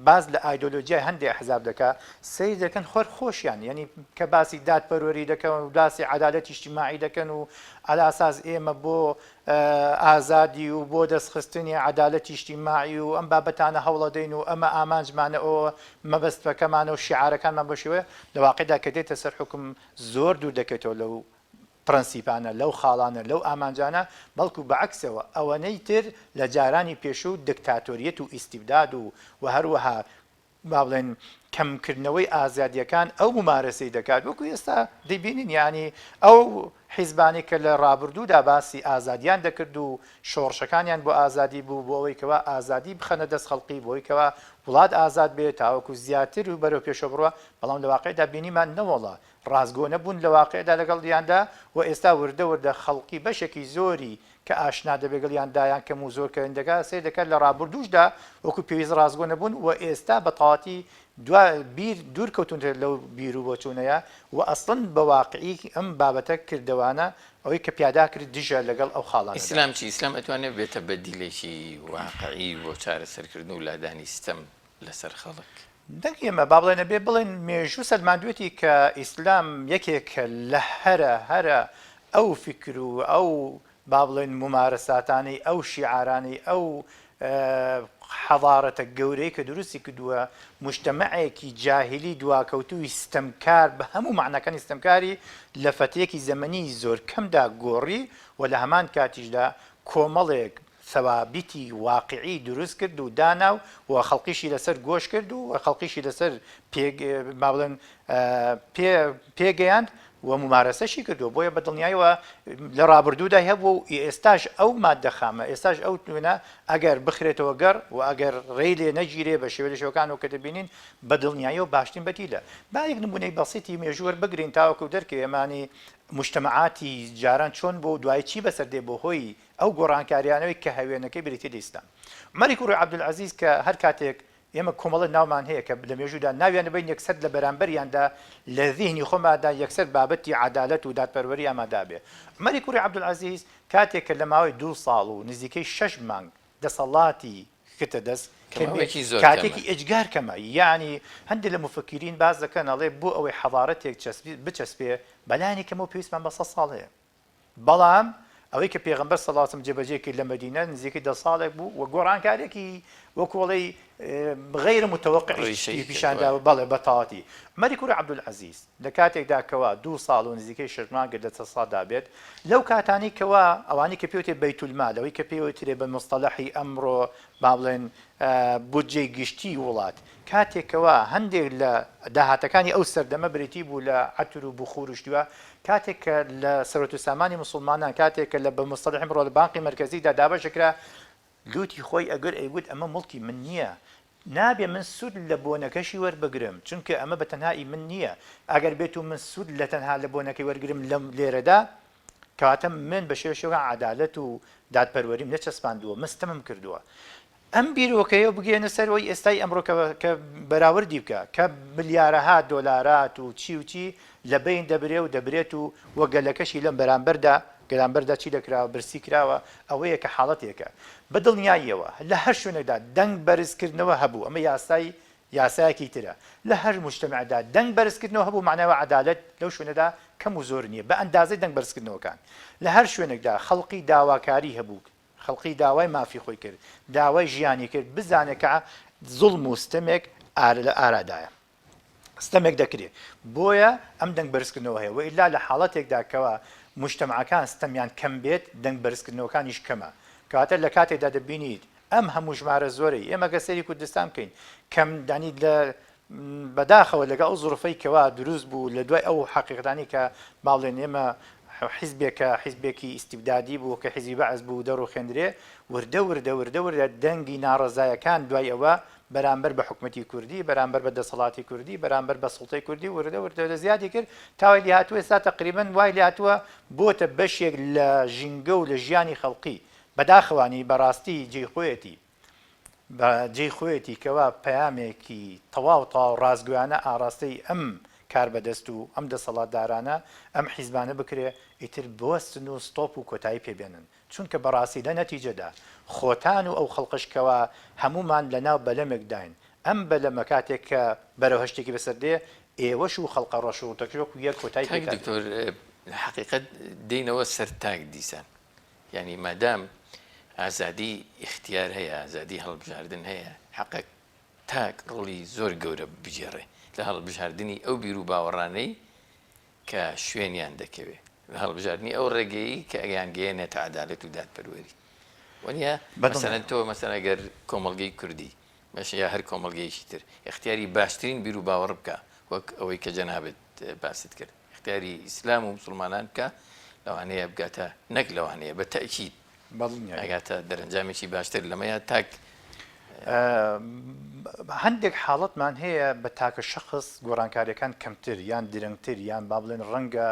باس لە ئایدۆلۆجیای هەندێ ئەحزاب دەکا سەیر دەکەن خۆر خۆشیان یعنی کە باسی دادپەروەری دەکەن و باسی عەدالەتی ئیجتیماعی دەکەن و عەلاساس ئێمە بۆ ئازادی و بۆ دەستخستنی عەدالەتی ئیجتیماعی و ئەم بابەتانە هەوڵەدەین و ئەمە ئامانجمانە ئەوە مەبەستەکەمانە و شیعارەکانمان بۆ شێوەیە لە واقعدا کە دێتە سەر حوکم زۆر دوور دەکەوێتەوە لەو پرەنسیپانە، لەو خاڵانە، لەو ئامانجانە، بەڵکو بە عەکسەوە ئەوەنەی تر لە جارانی پێشوو دکتاتۆریەت و ئیستیبداد و و هەروەها با بڵێن کەم کردنەوەی ئازادیەکان ئەو مومارەسەی دەکات وەکو ئێستا دەیبینین یانی ئەو حیزبانەی کە لە ڕابردوودا باسی ئازادیان دەکرد و شۆڕشەکانیان بۆ ئازادی بوو بۆ ئەوەی کەوا ئازادی بخەنە دەست خەڵقی بۆ ئەوەی کەوا وڵات ئازاد بێت تاوەکو زیاتر و بەرەو پێشەوە بڕوا بەڵام لە واقعدا بینیمان نەوەڵا ڕاستگۆ نەبوون لە واقیعدا لەگەڵیاندا و ئێستا وردە وردە خەڵکی بەشێکی زۆری کە ئاشنا دەبێت گەڵیاندا یان کەم و زۆر کە دەکات سەیر دەکات لە ڕابوردووشدا وەکو پێویست ڕاستگۆ نەبوون و ئێستا بە تەواتی دوا بیر دوور کەوتوونەتە لەو بیر و بۆچوونەیە و ئەسڵەن بە واقیعی ئەم بابەتە کردەوانە ئەوەی کە پیادا کرد دژە لەگەڵ ئەو خاڵانەدا. ئیسلام چی؟ ئیسلام ئەتوانێت بێتە بەدیلێکی واقعی بۆ چارەسەرکردن و لادانی ستەم لەسەر خەڵک؟ نەک ئێمە، با بڵێین ئەبێ بڵێین مێژوو سەلماندوێتی کە ئیسلام یەکێکە لە هەرە هەرە ئەو فیکر و ئەو با بڵێین مومارەساتانەی ئەو شیعارانەی ئەو حەضارەتە گەورەی کە دروستی کردووە موجتەمەعێکی جاهیلی دواکەوتووی ستەمکار بە هەموو مەعناکانی ستەمکاری لە فەترەیەکی زەمەنی زۆر کەمدا گۆڕی و لە هەمان کاتیشدا کۆمەڵێک ثوابتی واقعی دروست کرد و دانا و خەڵکیشی لەسەر گۆش کرد و خەڵکیشی لەسەر پێ با بڵێن پێ پێگەیاند و مومارەسەشی کردووە بۆیە بە دڵنیایەوە لە ڕابردوودا هەبوو و ئێستاش ئەو ماددە خامە ئێستاش ئەو توێنە ئەگەر بخرێتەوە گەڕ و ئەگەر ڕێی لێ نەگیرێ بە شێوە لە شێوەکان و کە دەبینین بە دڵنیاییەوە باشترین بەدیلە با یەک نمونەی بەسیتی مێژوو وەربگرین تاوەکو دەرکەوێ ئەمانی موجتەمەعاتی جاران چۆن بوو و دوایی چی بەسەر دێ بۆ هۆی ئەو گۆڕانکاریانەوەی کە هەوێنەکەی بریتیە لە ئیسلام. عومەری کوڕی عەبدولعەزیز کە هەر کاتێک ئێمە کۆمەڵە ناومان هەیە کە لە مێژوودا ناویان دەبەین یەکسەر لە بەرامبەریاندا لە زیهنی خۆماندا یەکسەر بابەتی عەدالەت و دادپەروەری ئامادە بێ. عومەری کوڕی عەبدولعەزیز کاتێک کە لە ماوەی دوو ساڵ و نزیکەی شەش مانگ دەسەڵاتی کردە دەست کە ماوەیەکی زۆر کەمە. کاتێکی ئێجگار کەمە یەعنی هەندێک لە موفەکیرین باس دەکەن ئەڵێ بۆ ئەوەی حەزارەتێک بچەسپێ بەلانی کەمەوە پێویستمان بە سەد ساڵ هەیە. بەڵام ئەوەی کە پێغەمبەر صلی اللە علیە وسلم جێبەجێی کرد لە مەدینە نزیکەی دە ساڵێک بوو و گۆڕانکاریەکی وەکو ئەڵێی غیر متوقعیش ڕیشەیی کرد پیشان دا وایە. بەڵێ بە تەواوەتی عومەری کوڕی عەبدولعەزیز لە کاتێکدا کەوا دوو ساڵ و نزیکەی شەش مانگ لە دەسەڵاتدا بێت لەو کاتانەی کەوا ئەوانەی کە پێوتێ بەیتولمال ئەوەی کە پێوترێ بە مستەلەحی ئەمڕۆ با بڵێن بودجەی گشتی وڵات کاتێک کەوا هەندێک لە داهاتەکانی ئەو سەردەمە بریتی بوو لە عەتر و بخور و شتی وا، کاتێک کە لە سەروەت و سامانی موسڵمانان کاتێک کە لە بە موستەلەحی ئەمڕۆ لە بانقی مەرکەزیدا دابەش دەکرا، لوتی خۆی ئەگرت ئەیگوت ئەمە موڵکی من نییە، نابێ من سوود لە بۆنەکەشی وەربگرم، چونکە ئەمە بە تەنها ئی من نییە، ئەگەر بێتو من سوود لە تەنها لە بۆنەکەی وەرگرم لەم لێرەدا، کەواتە من بە شێوەی شێوەکان عەدالەت و دادپەروەریم نەچەسپاندووە، من ستەمم کردووە. ئەم بیرۆکەیە و بگەیەنە سەر ئەوەی ئێستای ئەمڕۆ کە کە بەراوردی بکە کە ملیارەها دۆلارات و چی و چی لە بەین دەبرێ و دەبرێت و و گەلەکەشی لەم بەرامبەردا گەرامبەردا چی دەکراوە برسی کراوە ئەوەیە کە حاڵەتێکە بە دڵنیاییەوە لە هەر شوێنێکدا دەنگ بەرزکردنەوە هەبوو ئەمە یاسای یاسایەکی ترە لە هەر موجتەمعدا دەنگ بەرزکردنەوە هەبوو مەعنای وایە عەدالەت لەو شوێنەدا کەم و زۆر نییە بە ئەندازەی دەنگ بەرزکردنەوەکان لە هەر شوێنێکدا خەڵقی داواکاری هەبوو خەڵقی داوای مافی خۆی کرد، داوای ژیانی کرد، بزانێ کە زوڵم و ستەمێک لە ئارادایە. ستەمێک دەکرێ. بۆیە ئەم دەنگ بەرزکردنەوە هەیە. وەئیلا لە حاڵەتێکدا کەوا موجتەمعەکان ستەمیان کەم بێت، دەنگ بەرزکردنەوەکانیش کەمە. کەواتە لە کاتێکدا دەبینیت ئەم هەموو ژمارە زۆرەی ئێمە گەر سەیری کوردستان بکەین کەم یانی لە بەداخەوە لەگەڵ ئەو زروفەی کەوا دروست بوو لە دوای ئەو حەقیقەتانەی کە با بڵێن ئێمە حیزبێکە حیزبێکی ئیستیبدادی بوو کە حیزبی بەعس بوو دەڕوخێندرێ، وردە وردە وردە وردە دەنگی ناڕەزایەکان دوای ئەوە بەرامبەر بە حکومەتی کوردی، بەرامبەر بە دەسەڵاتی کوردی، بەرامبەر بە سوڵتەی کوردی وردە وردە زیادی کرد تا وای لێهاتووە ئێستا تەقریبەن وای لێهاتووە بۆتە بەشێک لە ژینگە و لە ژیانی خەڵقی. بەداخەوانی بەڕاستی جێی خۆیەتی. بە جێی خۆیەتی کەوا پەیامێکی تەواو تەواو ڕاستگۆیانە ئاڕاستەی ئەم کاربەدەست و ئەم دەسەڵاتدارانە، ئەم حیزبانە بکرێ ئیتر بوەستن و ستۆپ و کۆتایی پێ بێنن. چونکە بەڕاستی لە نەتیجەدا خۆتان و ئەو خەڵقەش کەوا هەموومان لە ناو بەلەمێک داین، ئەم بەلەمە کاتێک کە بەرەو هەشتێکی بەسەر دێ، ئێوەش و خەڵقە ڕەش و ڕووتەکەش وەکو یەک کۆتایی کاک پێتان دێ. دکتۆر لە حەقیقەت دێینەوە سەر تاک دیسان. یانی مادام ئازادی ئیختیار هەیە، ئازادی هەڵبژاردن هەیە، حەقە تاک ڕۆڵی زۆر گەورە بگێڕێ لە هەڵبژاردنی ئەو بیروباوەڕانەی کە شوێنیان دەکەوێ، لە هەڵبژاردنی ئەو ڕێگەیەی کە ئەیانگەیەنێتە عەدالەت و دادپەروەری. وەنیە؟ مەسەلەن بەدڵنیایەوە. تۆ مەسەلەن ئەگەر کۆمەڵگەی کوردی باشە یا هەر کۆمەڵگەیەکی تر ئیختیاری باشترین بیروباوەڕ بکا وەک ئەوەی کە جەنابت باست کرد، ئیختیاری ئیسلام و موسڵمانان بکا لەوانەیە بگاتە نەک لەوانەیە بە تەئکید بەدڵنیایەوە. ئەگاتە دەرەنجامێکی باشتر لەمەیا تاک. هەندێک حاڵەتمان هەیە بە تاکە شەخس گۆڕانکاریەکان کەمتر یان درەنگتر یان با بڵێن ڕەنگە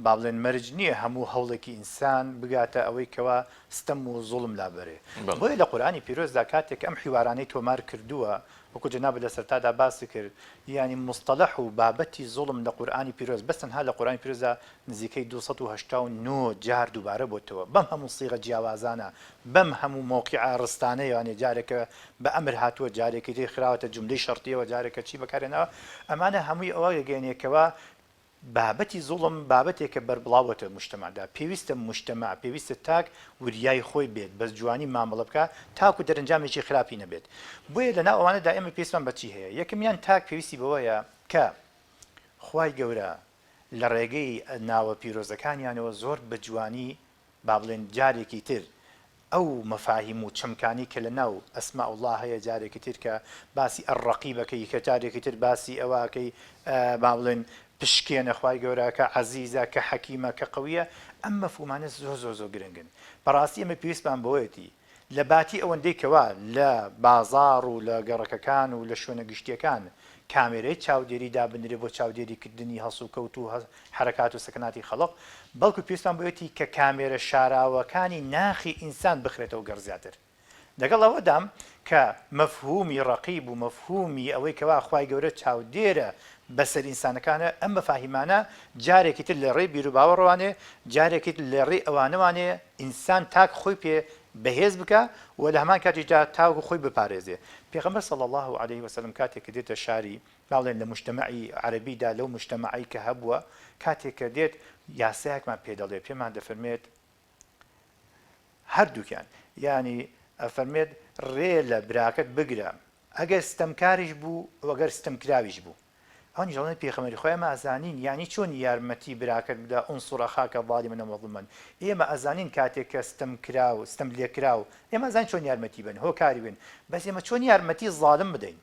با بڵێن مەرج نییە هەموو هەوڵێکی ئینسان بگاتە ئەوەی کەوا ستەم و زوڵم لابەرێ بەڵێ. بۆیە لە قورئانی پیرۆزدا کاتێک ئەم حیوارانەی تۆمار کردووە وەکو جەنابت لە سەرتادا باست کرد یانی موستەلەح و بابەتی زوڵم لە قورئانی پیرۆز بەس تەنها لە قورئانی پیرۆزدا نزیکەی 289 جار دووبارە بۆتەوە بەم هەموو سیغە جیاوازانە بەم هەموو مەوقیعە ڕستانە یانی جارێکە بە ئەمر هاتووە جارێکی تر خراوەتە جوملەی شەرتیەوە جارێکە چی بەکارهێناوە ئەمانە هەمووی ئەوە دەگەیەنێ کەوا بابەتی زوڵم بابەتێکە بەربڵاوبۆتە موجتەمەعدا، پێویستە موجتەمەع، پێویستە تاک وریای خۆی بێت، بە جوانی مامەڵە بکا تاکو دەرەنجامێکی خراپی نەبێت. بۆیە لەناو ئەوانەدا ئێمە پێویستمان بە چی هەیە؟ یەکەمیان تاک پێویستی بەوەیە کە خوای گەورە لە ڕێگەی ناوە پیرۆزەکانیانەوە زۆر بە جوانی با بڵێن جارێکی تر ئەو مەفاهیم و چەمکانەی کە لە ناو اسماء اللە هەیە جارێکی تر کە باسی الرقیب ئەکەی کە جارێکی تر باسی ئەوە ئەکەی با بڵێن پشکێنە خوای گەورە کە عەزیزە کە حەکیمە کە قەویە ئەم مەفهومانە زۆر زۆر زۆر گرنگن بەڕاستی ئێمە پێویستمان بەوەیەتی لە باتی ئەوەندەی کەوا لە بازاڕ و لە گەڕەکەکان و لە شوێنە گشتیەکان کامێرەی چاودێری دابنرێ بۆ چاودێری کردنی هەڵسوکەوت و حەرەکات و سەکەناتی خەڵق، بەڵکو پێویستمان بەوەیەتی کە کامێرە شاراوەکانی ناخی ئینسان بخرێتەوە گەڕ زیاتر. لەگەڵ ئەوەدام کە مەفهومی ڕەقیب و مەفهومی ئەوەی کەوا خوای گەورە چاودێرە بەسەر ئینسانەکانە، ئەم مەفاهیمانە جارێکی تر لە ڕێی بیروباوەڕەوانێ، جارێکی تر لە ڕێی ئەوانەوانێ ئینسان تاک خۆی پێ بەهێز بکا و لە هەمان کاتیشدا تاوەکو خۆی بپارێزێ. پێغەمبەر صلی اللە علیه وسلم کاتێک کە دێتە شاری با بڵێن لە موجتەمەعی عەرەبیدا لەو موجتەمەعەی کە هەبووە کاتێک کە دێت یاسایەکمان پێ دەڵێ پێمان دەفەرمێت هەردووکیان یانی ئەفەرمێت ڕێ لە براکەت بگرە ئەگەر ستەمکاریش بوو و ئەگەر ستەمکراویش بوو ئەوانیش دەڵێن پێخەمەری خوا ئێمە ئەزانین یانی چۆن یارمەتی براکەت بدە انصر اخاک ظالما او مظلوما ئێمە ئەزانین کاتێک کە ستەمکراو ستەم لێکراو ئێمە ئەزانین چۆن یارمەتی بن هۆکاری بن بەس ئێمە چۆن یارمەتی ظالم بدەین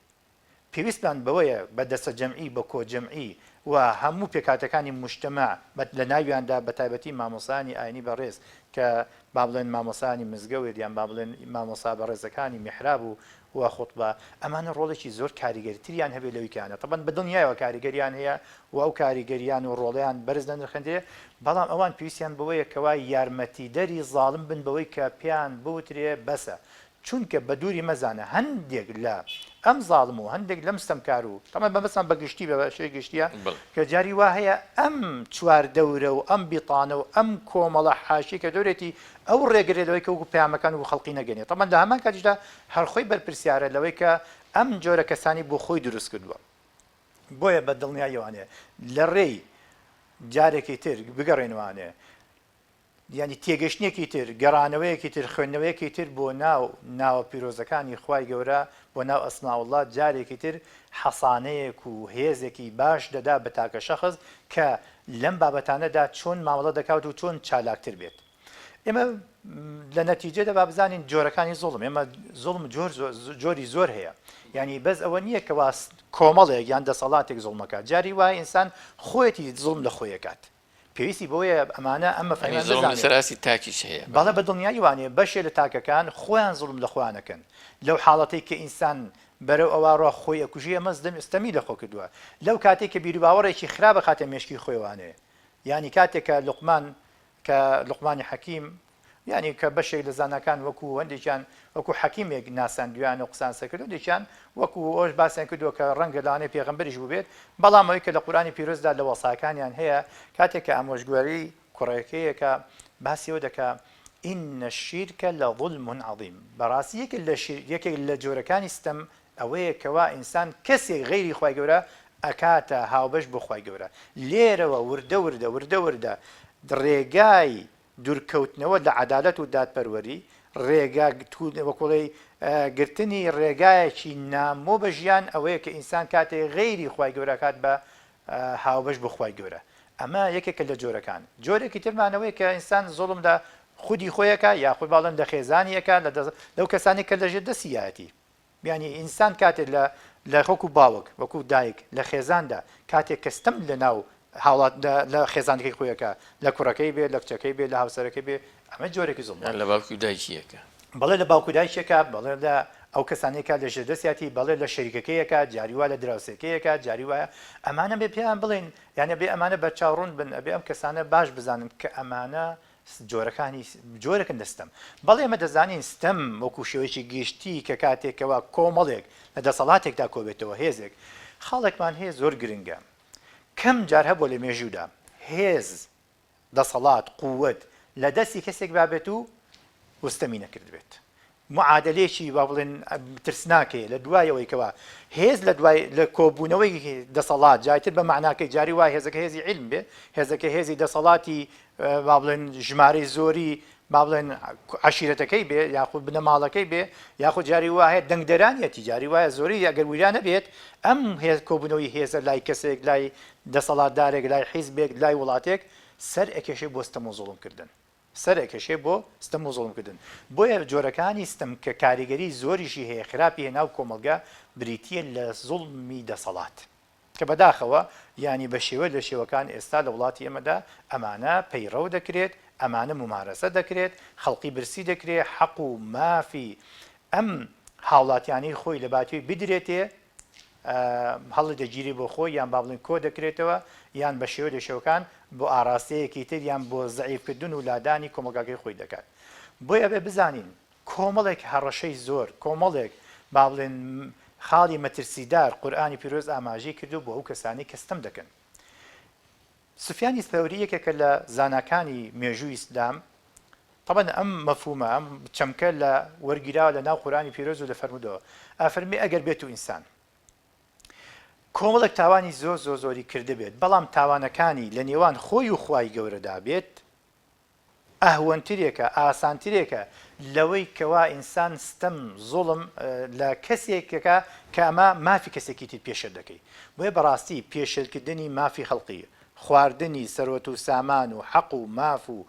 پێویستمان بەوەیە بە دەستەجەمعی، بە کۆجەمعی و هەموو پێکهاتەکانی موجتەمەع بە لە ناویاندا بە تایبەتی مامۆستایانی ئاینی بەڕێز کە با بڵێن مامۆستایانی مزگەوت یان با بڵێن مامۆستا بەڕێزەکانی میحراب و و خوتبە ئەمانە ڕۆڵێکی زۆر کاریگەرتریان هەبێ لەوی کە هەنە تەبعەن بە دڵنیایەوە کاریگەریان هەیە و ئەو کاریگەریان و ڕۆڵیان بەرز دەنرخێندرێ بەڵام ئەوان پێویستیان بەوەیە کەوا یارمەتیدەری زاڵم بن بەوەی کە پێیان بوترێ بەسە چونکە بە دووری مەزانە هەندێک لە ئەم زاڵم و هەندێک لەم ستەمکار و تەبعەن مەبەستمان بە گشتی بە شێوەی گشتیە کە جاری وا هەیە ئەم چواردەورە و ئەم بیتانە و ئەم کۆمەڵە حاشی کە دەورێتی ئەو ڕێگرێ لەوەی کە وەکو پەیامەکان وەکو خەڵقی نەگەنێ تەبعەن لە هەمان کاتیشدا هەر خۆی بەرپرسیارە لەوەی کە ئەم جۆرە کەسانی بۆ خۆی دروست کردووە بۆیە بە دڵنیاییەوانێ لە ڕێی جارێکی تر بگەڕێنەوانێ یانی تێگەشتنێکی تر، گەڕانەوەیەکی تر، خوێندنەوەیەکی تر بۆ ناو ناوە پیرۆزەکانی خوای گەورە، بۆ ناو اسماء اللە، جارێکی تر حەسانەیەک و هێزێکی باش دەدا بە تاکە شەخس کە لەم بابەتانەدا چۆن مامەڵە دەکات و چۆن چالاکتر بێت. ئێمە لە نەتیجەدا با بزانین جۆرەکانی زوڵم، ئێمە زوڵم جۆر جۆری زۆر هەیە، یانی بەس ئەوە نییە کەوا کۆمەڵێک یان دەسەڵاتێک زوڵمەکات، جاری وایە ئینسان خۆیەتی زوڵم لە خۆی ئەکات. پێویستی بەوەیە ئەمانە ئەم یانی مەفهومیان زوڵم بزانێت. لەسەر ئاستی تاکیش هەیە. بەڵێ بە دڵنیایی وانیە بەشێ لە تاکەکان خۆیان زوڵم لە خۆیان ئەکەن لەو حاڵەتەی کە ئینسان بەرەو ئەوە ڕوا خۆی ئەکوژی ئەمە ستەمی لە خۆ کردووە لەو کاتەی کە بیروباوەڕێکی خراپ ئەخاتە مێشکی خۆیوانێ یانی کاتێک کە لوقمان کە لوقمانی حەکیم یانی کە بەشێک لە زاناکان وەکو هەندێکیان وەکو حەکیمێک ناساندویانە و قسان سەر کردو هەندێکیان وەکو ئەوش باسیان کردووە کە ڕەنگە لەوانەیە پێغەمبەریش بووبێت بەڵام ئەوەی کە لە قورئانی پیرۆزدا لە وەساکانیان هەیە کاتێک کە ئامۆژگاری کوڕەکەیەکە باسی ئەوە دەکا ان الشرک لظلم عظیم بەڕاستی یەکێک لە یەکێک لە جۆرەکانی ستەم ئەوەیە کەوا ئینسان کەسێک غەیری خوای گەورە ئەکاتە هاوبەش بۆ خوای گەورە لێرەوە وردە وردە وردە وردە ڕێگای دوورکەوتنەوە لە عەدالەت و دادپەروەری ڕێگا وەکوڵێی گرتنی ڕێگایەکی نامۆ بە ژیان ئەوەیە کە ئینسان کاتێ غەیری خوای گەورە ئەکات بە هاوبەش بۆ خوای گەورە ئەمە یەکێکە لە جۆرەکان جۆرێکی ترمان ئەوەیە کە ئینسان زوڵم لە خودی خۆی ئەکا یاخود با بڵێن لە خێزانی ئەکا لە لەو کەسانی کە لەژێر دەستی یایەتی یانی ئینسان کاتێک لە لە وەکو باوک وەکو دایک لە خێزاندا کاتێک کە ستەم لە ناو هاوڵات لە خێزانەکەی خۆی ئەکا لە کوڕەکەی بێ لە کچەکەی بێ لە هاوسەرەکەی بێ ئەمە جۆرێکی زوڵمە. یان لە باوکی و دایکی ئەکا. بەڵێ لە باوک و دایکی ئەکا بەڵێ لە ئەو کەسانەی کە لە ژێر دەستیاتی بەڵێ لە شەریکەکەی ئەکا جاری وا لە دراوسێکەی ئەکا جاری وایە ئەمانە بێ پێیان بڵێین یانی ئەبێ ئەمانە بەرچاو ڕوون بن ئەبێ ئەم کەسانە باش بزانن کە ئەمانە جۆرەکانی جۆرێکن لە ستەم. بەڵێ ئێمە دەزانین ستەم وەکو شێوەیەکی گشتی کە کاتێک کەوا کۆمەڵێک لە دەسەڵاتێکدا کۆبێتەوە هێزێک خاڵێکمان هەیە زۆر گرنگە کەم جار هەبووە لە مێژوودا هێز دەسەڵات قووەت لە دەستی کەسێک بابێت و وستەمی نەکردبێت معادلەیەکی با بڵێن ترسناک هەیە لە دوای ئەوەی کەوا هێز لە دوای لە کۆبوونەوەی دەسەڵات جایتر بە معناکەی جاری وا هێزەکە هێزی علم بێ هێزەکە هێزی دەسەڵاتی با بڵێن ژمارەی زۆری با بڵێن عشیرەتەکەی بێ یاخود بنەماڵەکەی بێ یاخود جاری وا هەیە دەنگدەرانیەتی جاری وایە زۆری ئەگەر وریا نەبێت ئەم هێز کۆبوونەوەی هێزە لای کەسێک لای دەسەڵاتدارێک لای حیزبێک لای وڵاتێک سەر ئەکێشێ بۆ ستەم و زوڵم کردن. سەر ئەکێشێ بۆ ستەم و زوڵم کردن بۆیە جۆرەکانی ستەم کە کاریگەری زۆریشی هەیە خراپی هەیە ناو کۆمەڵگە بریتیە لە زوڵمی دەسەڵات کە بەداخەوە یانی بە شێوە لە شێوەکان ئێستا لە وڵاتی ئێمەدا ئەمانە پەیڕەو دەکرێت ئەمانە مومارەسە دەکرێت خەڵقی برسی دەکرێ حەق و مافی ئەم هاوڵاتیانەی خۆی لە باتوی بدرێتێ هەڵیدەگیرێ بۆ خۆی یان با بڵێین کۆ دەکرێتەوە یان بە شێوە لە شێوەکان بۆ ئاراستەیەکی تر یان بۆ زەعیفکردن و لادانی کۆمەڵگاکەی خۆی دەکات. بۆیە ئەبێ بزانین کۆمەڵێک هەڕەشەی زۆر، کۆمەڵێک با بڵێن خاڵی مەترسیدار قورئانی پیرۆز ئاماژەی کردووە بۆ ئەو کەسانەی کە ستەم دەکەن. سفیانی ثەوری یەکێکە لە زاناکانی مێژووی ئیسلام، تەبعەن ئەم مەفهومە، ئەم چەمکە لە وەرگیراوە لە ناو قورئانی پیرۆز و لە فەرموودەوە، ئەفەرمێ ئەگەر بێت و ئینسان کۆمەڵێک تاوانی زۆر زۆر زۆری کردبێت، بەڵام تاوانەکانی لە نێوان خۆی و خوای گەورەدا بێت، ئەهوەنترێکە، ئاسانترێکە لەوەی کەوا ئینسان ستەم، زوڵم، لە کەسێک دەکا کە ئەمە مافی کەسێکی تر پێشێل دەکەی. بۆیە بەڕاستی پێشێلکردنی مافی خەڵقی، خواردنی سەروەت و سامان و حەق و ماف و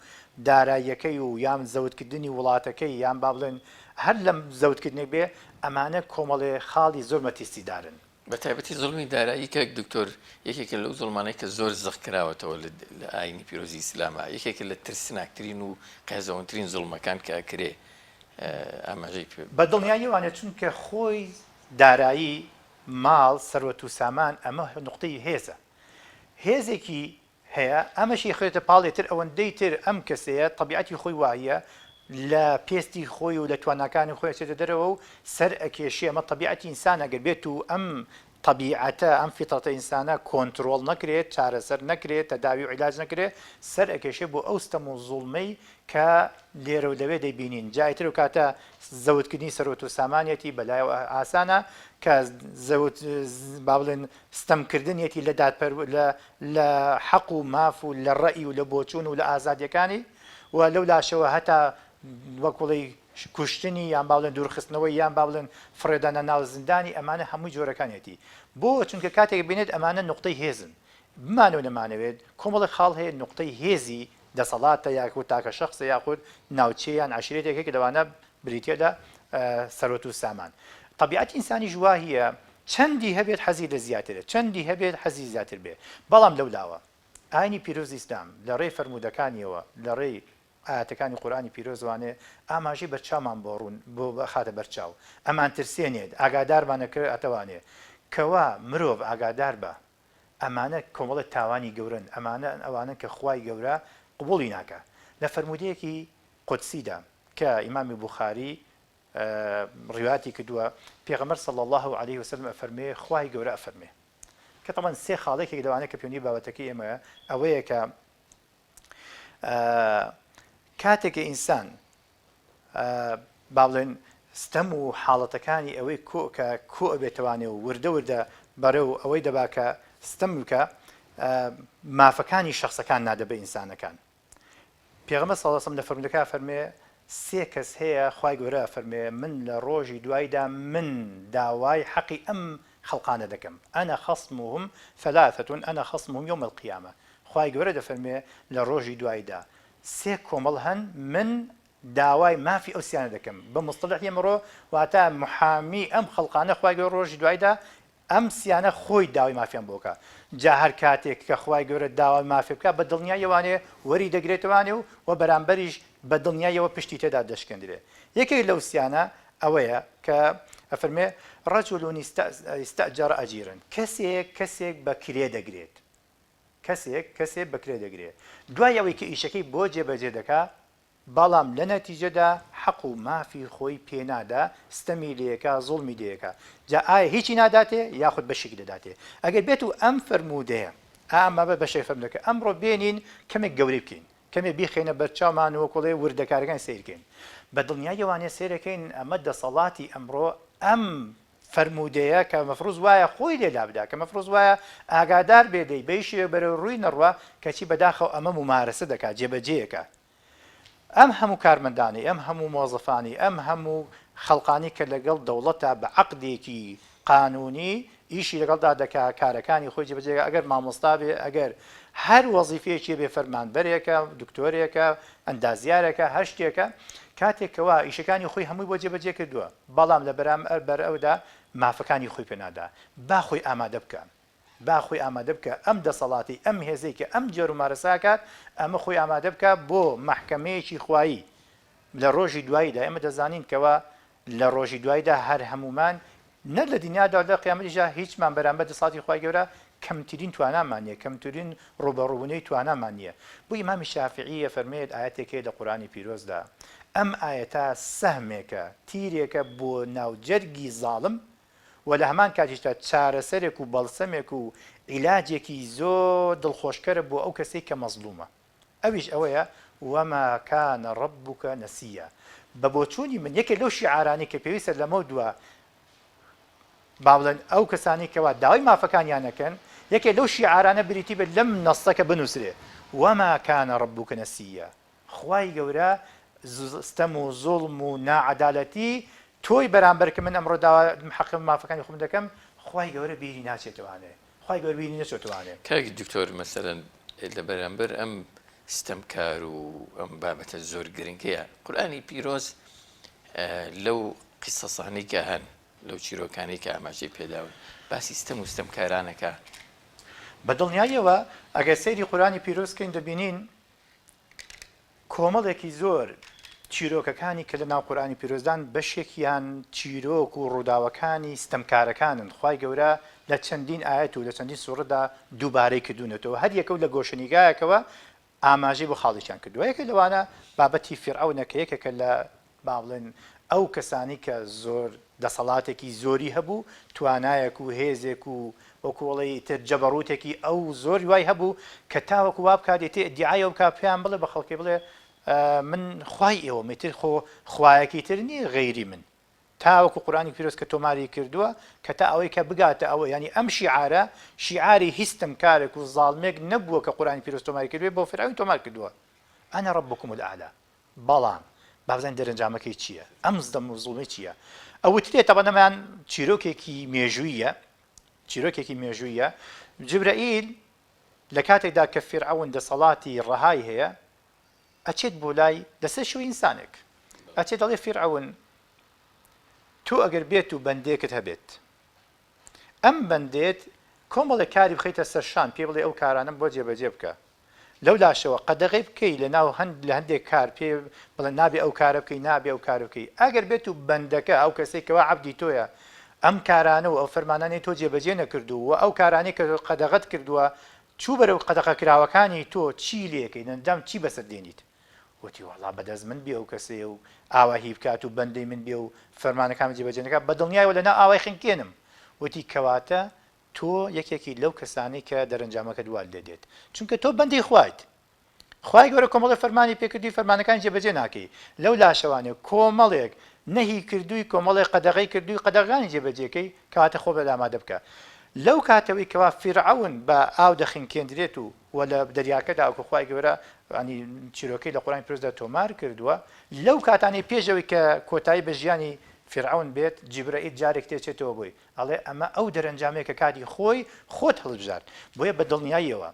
داراییەکەی و یان زەوتکردنی وڵاتەکەی یان با بڵێن هەر لەم زەوتکردنێک بێ ئەمانە کۆمەڵێ خاڵی زۆر مەترسیدارن. بە تایبەتی زوڵمی دارایی کاک دکتۆر یەکێکە لەو زوڵمانەی کە زۆر زەق کراوەتەوە لە ئاینی پیرۆزی ئیسلاما یەکێکە لە ترسناکترین و قێزەونترین زوڵمەکان کە ئەکرێ ئاماژەی پێ بە دڵنیایی وانە چونکە خۆی دارایی ماڵ سەروەت و سامان ئەمە نوقتەی هێزە هێزێکی هەیە ئەمەشی خرێتە پاڵێ تر ئەوەندەی تر ئەم کەسەیە تەبیعەتی خۆی وایە لە پێستی خۆی و لە تواناکانی خۆی ئەچێتە دەرەوە و سەر ئەکێشێ ئەمە تەبیعەتی ئینسانە گەر بێت و ئەم تەبیعەتە ئەم فیترەتە ئینسانە کۆنترۆڵ نەکرێت چارەسەر نەکرێت تەداوی و عیلاج نەکرێت سەر ئەکێشێ بۆ ئەو ستەم و زوڵمەی کە لێرە و لەوێ دەیبینین جا ئیتر ئەو کاتە زەوتکردنی سەروەت و سامانیەتی بەلایەوە ئاسانە کە زەوت با بڵێن ستەمکردنیەتی لە دادپەرو لە لە حەق و ماف و لە ڕەئی و لە بۆچوون و لە ئازادیەکانی و لەو لاشەوە هەتا وەک بڵێی کوشتنی یان با بڵێن دوورخستنەوەی یان با بڵێن فڕێدانە ناو زیندانی ئەمانە هەمووی جۆرەکانیەتی بۆ چونکە کاتێک بینێت ئەمانە نوقتەی هێزن بمانەوێ نەمانەوێت کۆمەڵێک خاڵ هەیە نوقتەی هێزی دەسەڵاتە یاخود تاکە شەخسە یاخود ناوچەیە یان عەشیرەتێک یەکێک لەوانە بریتیە لە سەروەت و سامان تەبیعەتی ئینسانیش واهیە چەندی هەبێت حەزی لە زیاترە چەندی هەبێت حەزی زیاتر بێ بەڵام لەولاوە. ئاینی پیرۆزی ئیسلام لە ڕێی فەرموودەکانیەوە، لە ڕێی ئایەتەکانی قورئانی پیرۆزوانێ ئاماژەی بەرچاومان بۆ ڕوون بۆ ئەخاتە بەرچاو، ئەمانترسێنێت، ئاگادارمان ئەکاتەوانێ کەوا مرۆڤ ئاگادار بە ئەمانە کۆمەڵێ تاوانی گەورەن، ئەمانە ئەوانەن کە خوای گەورە قبوڵی ناکا. لە فەرموودەیەکی قودسیدا کە ئیمامی بوخاری ڕیوایەتی کردووە، پێغەمبەر صلی اللە علیه وسلم ئەفەرموێ، خوای گەورە ئەفەرموێ، کە تەبعەن سێ خاڵ یەکێک لەوانە کە پەیوەندی بە بابەتەکەی ئێمەیە ئەوەیە کە کاتێک کە ئینسان با بڵێن ستەم و حاڵەتەکانی ئەوەی کۆ کە کۆ ئەبێتەوانێ و وردە وردە بەڕێ و ئەوەی دەبا کە ستەم بکە مافەکانی شخصەکان نادە بە ئینسانەکان پێغەمبەر صلی اللە علیە وسلم لە فەرموودەکە ئەفەرموێ، سێ کەس هەیە خوای گەورە ئەفەرموێ من لە ڕۆژی دوایدا من داوای حەقی ئەم خەڵقانە دەکەم، انا خصمهم ثلاثە انا خصمهم یوم القیامە، خوای گەورە دەفەرموێ لە ڕۆژی دوایدا سێ کۆمەڵ هەن من داوای مافی ئەو سیانە دەکەم، بە موستەلەحی ئەمڕۆ واتە محامی ئەم خەڵقانە خوای گەورە ڕۆژی دوایدا ئەم سیانە خۆی داوای مافیان بۆ کا جا هەر کاتێک کە خوای گەورە داوای مافێ بکا بە دڵنیاییەوانێ وەری دەگرێتەوانێ و وە بەرامبەریش بە دڵنیاییەوە پشتی تێدا دەشکێندرێ یەکێک لەو سیانە ئەوەیە کە ئەفەرمێ رجل استاجر اجیرا کەسێک کەسێک بە کرێ دەگرێت کەسێک کەسێ بە کرێ دەگرێ دوای ئەوەی کە ئیشەکەی بۆ جێبەجێ دەکا بەڵام لە نەتیجەدا حەق و مافی خۆی پێ نادا، ستەمی لێکا، زوڵمی لێکا. جا ئایا هیچی ناداتێ یاخود بەشێکی دەداتێ؟ ئەگەر بێت و ئەم فەرموودەیە، ئا ئەمە بە بەشێک فەرموودەکە ئەمڕۆ بێنین کەمێک گەورەی بکەین، کەمێ بیخەینە بەرچاومان و وەکوڵێ وردەکاریەکانی سەیر کەین. بە دڵنیاییەوانێ سەیرەکەین ئەمە دەسەڵاتی ئەمڕۆ ئەم فەرموودەیە کە مەفروز وایە خۆی لێ لابدا، کە مەفروز وایە ئاگادار بێ لێی، بە هیچ شێوەیەک بەرەو ڕووی نەڕوا، کەچی بەداخەوە ئەمە مومارەسە دەکا، جێبەجێیەکا. ئەم هەموو کارمەندانەی، ئەم هەموو مۆزەفانەی، ئەم هەموو خەڵقانەی کە لەگەڵ دەوڵەتا بە عەقدێکی قانوونی ئیشی لەگەڵدا دەکا، کارەکانی خۆی جێبەجێ دەکا، ئەگەر مامۆستا بێ، ئەگەر هەر وەزیفەیەکی بێ، فەرمانبەرێکە، دکتۆرێکە، ئەندازیارێکە، هەر شتێکە، کاتێک کەوا ئیشەکانی خۆی هەمووی بۆ جێبەجێ کردووە، بەڵام لە بەرامبەر ئەودا مافەکانی خۆی پێ نادا، با خۆی ئامادە بکا. با خۆی ئامادە بکا ئەم دەسەڵاتەی ئەم هێزەی کە ئەم جۆر ممارەسە ئەکات ئەمە خۆی ئامادە بکا بۆ مەحکەمەیەکی خوایی لە ڕۆژی دواییدا ئێمە دەزانین کەوا لە ڕۆژی دواییدا هەر هەموومان نە لە دنیادا لە قیامەتیشدا هیچمان بەرامبەر دەسەڵاتی خوای گەورە کەمترین توانامان نییە کەمترین ڕووبەڕووبوونەی توانامان نییە بۆ ئیمامی شافعی ئەفەرمێت ئایەتێک هەیە لە قورئانی پیرۆزدا ئەم ئایەتە سەهمێکە تیرێکە بۆ ناو جەرگی زاڵم وە لە هەمان کاتیشدا چارەسەرێک و بەڵسەمێک و عیلاجێکی زۆر دڵخۆشکەرە بۆ ئەو کەسەی کە مەزڵومە ئەویش ئەوەیە، وما کان ربک نسیا، بە بۆچوونی من یەکێک لەو شیعارانەی کە پێویستە لەمەو دوا با بڵێن ئەو کەسانەی کەوا داوای مافەکانیان ئەکەن یەکێک لەو شیعارانە بریتی بێت لەم نەصە کە بنووسرێ، وما کان ربک نسیا، خوای گەورە ستەم و زوڵم و ناعەدالەتی تۆی بەرامبەر کە من ئەمڕۆ داوا حەقم مافەکانی خۆم دەکەم خوای گەورە بیری ناچێتەوانێ خوای گەورە بیری نەچۆتەوانێ. کاک دکتۆر مەسەلەن لە بەرامبەر ئەم ستەمکار و ئەم بابەتە زۆر گرنگەیە قورئانی پیرۆز لەو قیسەسانەی کە هەن لەو چیرۆکانەی کە ئاماژەی پێداون باسی ستەم و ستەمکارانەکە. بە دڵنیاییەوە ئەگەر سەیری قورئانی پیرۆز بکەین دەبینین کۆمەڵێکی زۆر چیرۆکەکانی کە لە ناو قورئانی پیرۆزدان بەشێکیان چیرۆک و ڕووداوەکانی ستەمکارەکانن خوای گەورە لە چەندین ئایەت و لە چەندین سوڕەتدا دووبارەی کردوونەتەوە هەر یەکە و لە گۆشەنیگایەکەوە ئاماژەی بۆ خاڵێکیان کردووە یەکێک لەوانە بابەتی فیرعەونە کە یەکێکە لە با بڵێن ئەو کەسانەی کە زۆر دەسەڵاتێکی زۆری هەبوو، توانایەک و هێزێک و وەکو بڵێی ئیتر جەبەڕوتێکی ئەو زۆر وای هەبوو کە تاوەکو وا بکات ئیتر ئیدیعای ئەو بکات پێیان بڵێ بە خەڵکی بڵێ من خوای ئێوەم ئیتر خۆ خوایەکی تر نییە غەیری من تاوەکو قورئانی پیرۆز کە تۆماری کردووە کە تا ئەوەی کە بگاتە ئەوە یانی ئەم شیعارە شیعاری هیچ ستەمکارێک و زاڵمێک نەبووە کە قورئانی پیرۆز تۆماری کردبێ بۆ فیرعەون تۆمار کردووە انا ربکم الاعلی بەڵام با بزانین دەرەنجامەکەی چییە؟ ئەم ستەم و زوڵمەی چییە؟ ئەوترێ تەبعەن ئەمەیان چیرۆکێکی مێژوویە، چیرۆکێکی مێژوویە، جبرائیل لە کاتێکدا کە فیرعەون دەسەڵاتی ڕەهای هەیە ئەچێت بۆ لای لەسەر شێوەی ئینسانێک ئەچێت دەڵێ فیرعەون تۆ ئەگەر بێت و بەندێکت هەبێت ئەم بەندێت. کۆمەڵێک کاری بخەیتە سەر شان پێی بڵێی ئەو کارانەم بۆ جێبەجێ بکە لەو لاشەوە قەدەغەی بکەی لە ناو هەند لە هەندێک کار پێ بڵێ نابێ ئەو کارە بکەی نابێ ئەو کارە بکەی ئەگەر بێت و بەندەکە ئەو کەسەی کەوا عەبدی تۆیە ئەم کارانە و ئەو فەرمانانەی تۆ جێبەجێ نەکردوو و ئەو کارانەی کە قەدەغەت کردووە چوو بەرەو قەدەغەکراوەکانی تۆ چی لێکەی دەنجام چی بەسەر دێنیت؟ وتی وەڵا بەدەست من بێ ئەو کەسەیە و ئاوا هی بکات و بەندەی من بێ و فەرمانەکانم جێبەجێ نەکات بەدڵنیایەوە لەناو ئاوای خنکێنم وتی کەواتە تۆ یەکێکی لەو کەسانەی کە دەرەنجامەکەت وات لێ دێت چونکە تۆ بەندەی خوایت خوای گەورە کۆمەڵێک فەرمانی پێکردووی فەرمانەکانی جێبەجێ ناکەی لەو لاشەوانێ کۆمەڵێک نەهی کردووی کۆمەڵێک قەدەغەی کردووی قەدەغەکانی جێبەجێکەی کەواتە خۆ بە ئامادە بکە لەو کاتەوەی کەوا فیرعەون بە ئاو دەخنکێندرێت و و لە دەریاکەدا وەکو خوای گەورە ینی چیرۆکەی لە قورئانی پیرۆزدا تۆمار کردووە لەو کاتانەی پێش ئەوەی کە کۆتایی بە ژیانی فیرعەون بێت جیبرەئیل جارێک تێچێتەوە بۆی ئەڵێ ئەمە ئەو دەرەنجامەیە کە کاتی خۆی خۆت هەڵبژارد بۆیە بە دڵنیاییەوە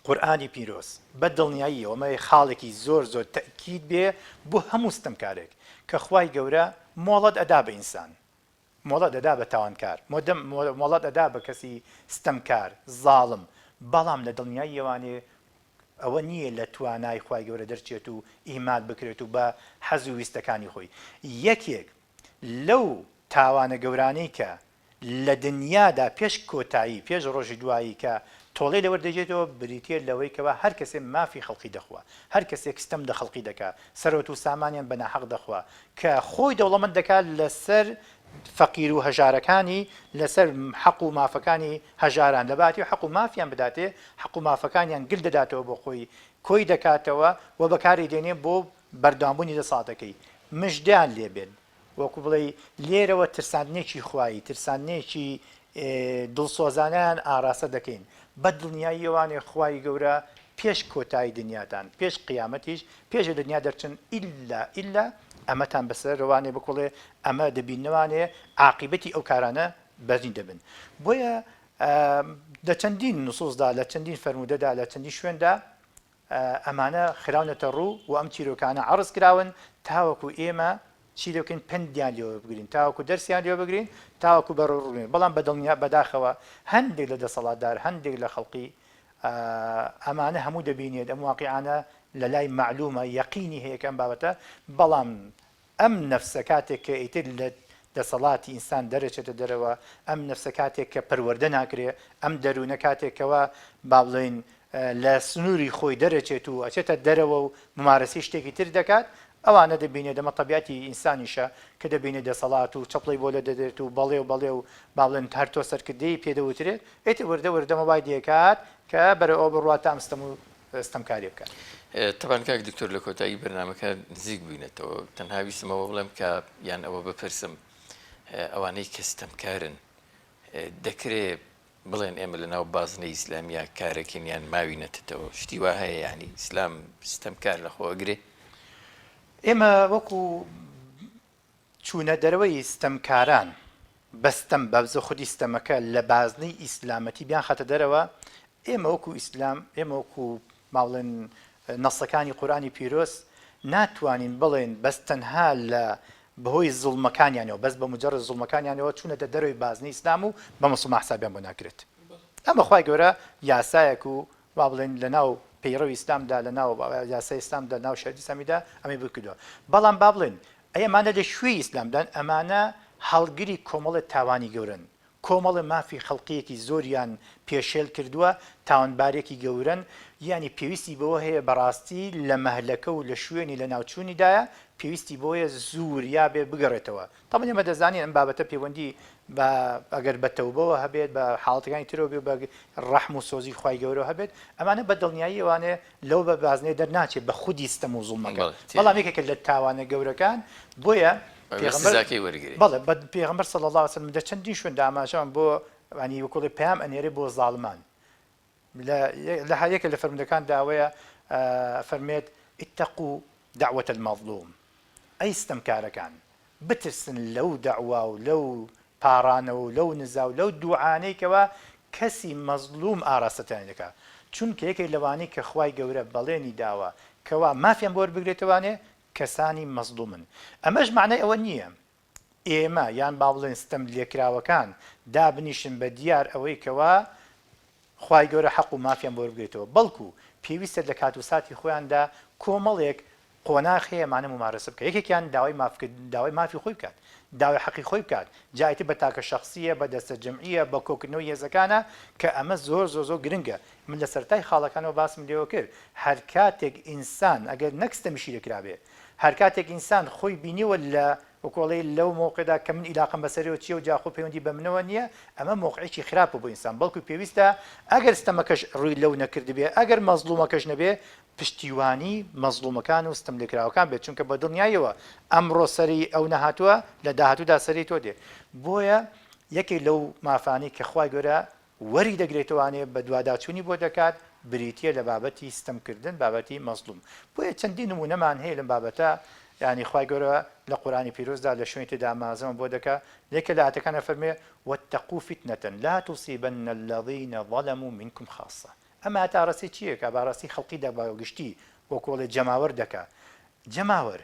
قورئانی پیرۆز بە دڵنیاییەوە ئەمە خاڵێکی زۆر زۆر تەئکید بێ بۆ هەموو ستەمکارێک کە خوای گەورە مۆڵەت ئەدا بە ئینسان مۆڵەت ئەدا بە تاوانکار مۆڵەت ئەدا بە کەسی ستەمکار زاڵم بەڵام لە دڵنیاییەوانێ ئەوە نییە لە توانای خوای گەورە دەرچێت و ئیهمال بکرێت و بە حەز و ویستەکانی خۆی یەکێک لەو تاوانە گەورانەی کە لە دنیادا پێش کۆتایی، پێش ڕۆژی دوایی کە تۆڵەی لێ وەردەگیرێتەوە بریتییە لەوەی کەوا هەر کەسێ مافی خەڵقی دەخوا، هەر کەسێک ستەم لە خەڵقی دەکا، سەرەوت و سامانیان بە ناحەق دەخوا، کە خۆی دەوڵەمەند دەکا لەسەر فەقیر و هەژارەکانی، لەسەر حەق و مافەکانی هەژاران، لەباتی حەق و مافیان بداتێ، حەق و مافەکانیان گل دەداتەوە بۆ خۆی، کۆی دەکاتەوە و بەکاری دێنێ بۆ بەردەوامبوونی دەسەڵاتەکەی. مژدەیان لێ بێت. وەکو بڵێی لێرەوە ترساندنێکی خوایی، ترساندنێکی دڵسۆزانەیان ئاراستە دەکەین، بە دڵنیاییەوانێ خوای گەورە پێش کۆتایی دنیاتان، پێش قیامەتیش، پێش لە دنیا دەرچن ئیلا ئیلا ئەمەتان بەسەرەوانێ بکوڵێ، ئەمە دەبیننەوانێ عاقیبەتی ئەو کارانە بەرین دەبن. بۆیە لە چەندین نصوصدا، لە چەندین فەرموودەدا، لە چەندین شوێندا ئەمانە خراونەتە ڕوو و ئەم چیرۆکانە عەڕز کراون تاوەکو ئێمە چی لێ بکەین پەندیان لێوە بگرین تاوەکو دەرسیان لێوە بگرین تاوەکو بەرەو ڕوو بین بەڵام بەدڵنیا بەداخەوە هەندێک لە دەسەڵاتدار هەندێک لە خەڵقی ئەمانە هەموو دەبینێت ئەم واقیعانە لە لای مەعلومە یەقینی هەیە کە ئەم بابەتە بەڵام ئەم نەفسە کاتێک کە ئیتر لە دەسەڵاتی ئینسان دەرەچێتە دەرەوە، ئەم نەفسە کاتێک کە پەروەردە ناکرێ، ئەم دەروونە کاتێک کەوا با بڵێین لە سنووری خۆی دەرەچێت و ئەچێتە دەرەوە و مومارەسەی شتێکی تر دەکات، ئەوانە دەبینێت، ئەمە تەبیعەتی ئینسانیشە کە دەبینێت دەسەڵات و چەپڵەی بۆ لێ دەدرێت و بەڵێ و بەڵێ و با بڵێن هەر تۆ سەرکردەی پێ دەوترێت، ئیتر وردە وردە ئەمە وای دێکات کە بەرەو ئەوە بڕوات تا ئەم ستەم و ستەمکاری بکات. تەبعەن کاک دکتۆر لە کۆتایی بەرنامەکە نزیک بووینەتەوە تەنها ویستم ئەوە بڵێم کە یان ئەوە بپرسم ئەوانەی کە ستەمکارن دەکرێ بڵێن ئێمە لە ناو بازنەی ئیسلامیا کارەکەین یان ماوینەتەوە شتی وا هەیە یانی ئیسلام ستەمکار لەخۆ ئەگرێ؟ ئێمە وەکو چوونە دەرەوەی ستەمکاران بە ستەم بە خودی ستەمەکە لە بازنەی ئیسلامەتی بیانخاتە دەرەوە، ئێمە وەکو ئیسلام، ئێمە وەکو با بڵێن نەسەکانی قورئانی پیرۆز ناتوانین بڵێین بەس تەنها لە بەهۆی زوڵمەکانیانەوە بەس بە موجەڕەد زوڵمەکانیانەوە چوونەتە دەرەوەی بازنەی ئیسلام و بە موسڵمان حسابیان بۆ ناکرێت. ئەمە خوای گەورە یاسایەک و با بڵێین لە ناو پەیڕەوی ئیسلامدا لە ناو یاسای ئیسلامدا لە ناو شەریعەتی ئیسلامیدا ئەمەی بۆ کردووە بەڵام با بڵێین ئەی ئەمانە لە کوێی ئیسلامدان ئەمانە هەڵگری کۆمەڵێ تاوانی گەورەن کۆمەڵێ مافی خەڵقیەکی زۆریان پێشێل کردووە تاوانبارێکی گەورەن یانی پێویستی بەوە هەیە بەڕاستی لە مەهلەکە و لە شوێنی لەناوچوونیدایە پێویستی بۆیە زووریا بێ بگەڕێتەوە تەبعەن ئێمە دەزانین ئەم بابەتە پەیوەندی بە ئەگەر بە تەوبەوە هەبێت بە حاڵەتەکانی ترەوە بێ بە ڕەحم و سۆزی خوای گەورەوە هەبێت ئەمانە بە دڵنیایی ئەوانێ لەو بە بازنەیە دەرناچێت بە خودی ستەم و زوڵمەکە بەڵێ تێ بەڵام یەکێکە لە تاوانە گەورەکان بۆیە ئەوێ پێغەمبەر سزاکەی وەرگرێ. بەڵێ بە پێغەمبەر صلی اللە علیە وسلم لە چەندین شوێندا ئاماژەمان بۆ یانی وەکوڵێ پەیام ئەنێرێ بۆ زاڵمان لە لە یەکێک لە فەرموودەکاندا ئەوەیە ئەفەرموێت اتقوا دعوة المظلوم ئەی ستەمکارەکان بترسن لەو دەعوا و لەو پاڕانەوە و لەو نزا و لەو دوعانەی کەوا کەسی مەزڵوم ئاراستەتانی دەکا چونکە یەکێک لەوانەی کە خوای گەورە بەڵێنی داوە کەوا مافیان بۆ وەربگرێتەوانێ کەسانی مەزڵومن ئەمەش مەعنای ئەوە نییە. ئێمە یان با بڵێن ستەم لێکراوەکان دابنیشن بە دیار ئەوەی کەوا خوای گەورە حەق و مافیان بۆ وەربگرێتەوە بەڵکو پێویستە لە کات و ساتی خۆیاندا کۆمەڵێک قۆناغ هەیە ئەمانە مومارەسە بکات یەکێکیان داوای ماف داوای مافی خۆی بکات داوای حەقی خۆی بکات جا ئیتر بە تاکە شەخسییە بە دەستە جەمعییە بە کۆکردنەوەی هێزەکانە کە ئەمە زۆر زۆر زۆر گرنگە من لە سەرەتای خاڵەکانەوە باسم لێوە کرد هەر کاتێک ئینسان ئەگەر نەک ستەمیشی لێکرابێ هەر کاتێک ئینسان خۆی بینیوە لە وەکۆڵەی لەو مەوقعدا کە من ئیلاقەم بەسەرەوە چیە و جا خۆ پەیوەندی بە منەوە نیە ئەمە مەوقعێکی خراپە بۆ ئینسان بەڵکو پێویستە ئەگەر ستەمەکەش ڕووی لەو نەکردبێ ئەگەر مەزڵومەکەش نەبێ پشتیوانی مەزڵومەکان و ستەملێکراوەکان بێت چونکە بە دڵنیاییەوە ئەمڕۆ سەری ئەو نەهاتووە لە داهاتوودا سەری تۆ دێ بۆیە یەکێک لەو مافانەی کە خوای گەورە وەری دەگرێتەوانێ بەدواداچوونی بۆ دەکات بریتیە لە بابەتی ستەم کردن بابەتی مەزڵوم بۆیە چەندین نموونەمان هەیە لەم بابەتە یانی خوای گەورە لە قورئانی پیرۆزدا لە شوێنی تردا ئاماژەمان بۆ دەکا لەیەکێ لە ئایەتەکان ئەفەرموێ واتقوا فتنە لا تصیبن الذین ظلموا منکم خاصە ئەم ئایەتە ئاڕاستەی چی ئەکا بە ئاڕاستەی خەڵقی دەک بە گشتی وەکۆڵێ جەماوەر دەکا جەماوەر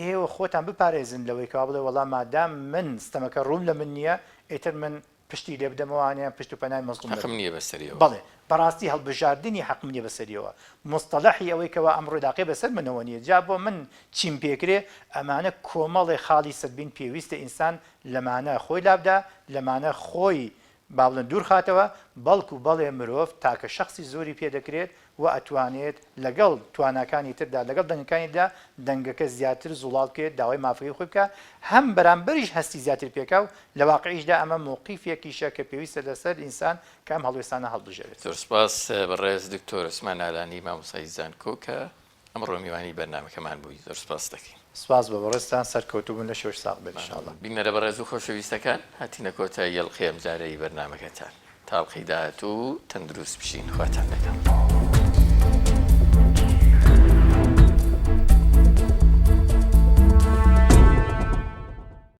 ئێوە خۆتان بپارێزن لەوەی کەوا بڵێ وەڵا مادام من ستەمەکە ڕووم لە من نییە ئیتر من پشتی لێ بدەمەوە یان پشت و پەنای مەزڵوم حەقم نییە بەسەریەوە. بەڵێ بەڕاستی هەڵبژاردنی حەقم نییە بەسەریەوە موستەلەحی ئەوەی کەوا ئەمڕۆ لاقەی بەسەر منەوە نییە جا بۆ من چیم پێکرێ ئەمانە کۆمەڵێ خاڵی سەدبین پێویستە ئینسان لەمانە خۆی لابدا لەمانە خۆی با بڵێن دوور خاتەوە، بەڵکو بەڵێ مرۆڤ تاکە شەخسی زۆری پێ دەکرێت و ئەتوانێت لەگەڵ تواناکانی تردا لەگەڵ دەنگەکانیدا دەنگەکە زیاتر زوڵاڵ بکرێت داوای مافەکەی خۆی بکا هەم بەرامبەریش هەستی زیاتر پێکا و لە واقعیشدا ئەمە مەوقیفێکیشە کە پێویستە لەسەر ئینسان کە ئەم هەڵوێستانە هەڵبژێرێت. زۆر سوپاس بەڕێز دکتۆر عوسمان ئالانی مامۆستای زانکۆ کە ئەمڕۆ میوانی بەرنامەکەمان بووی زۆر سوپاست دەکەین. سوپاس بۆ بەڕێزتان سەرکەوتوو بن لەشی ساغ بێت ان شاء اللە. بینەرە بەڕێز و خۆشەویستەکان هاتینە کۆتایی ئەڵقەی ئەمجارەی بەرنامەکەتان تا ئەڵقەی داهاتوو تەندروست بژین خواتان لەگەڵ.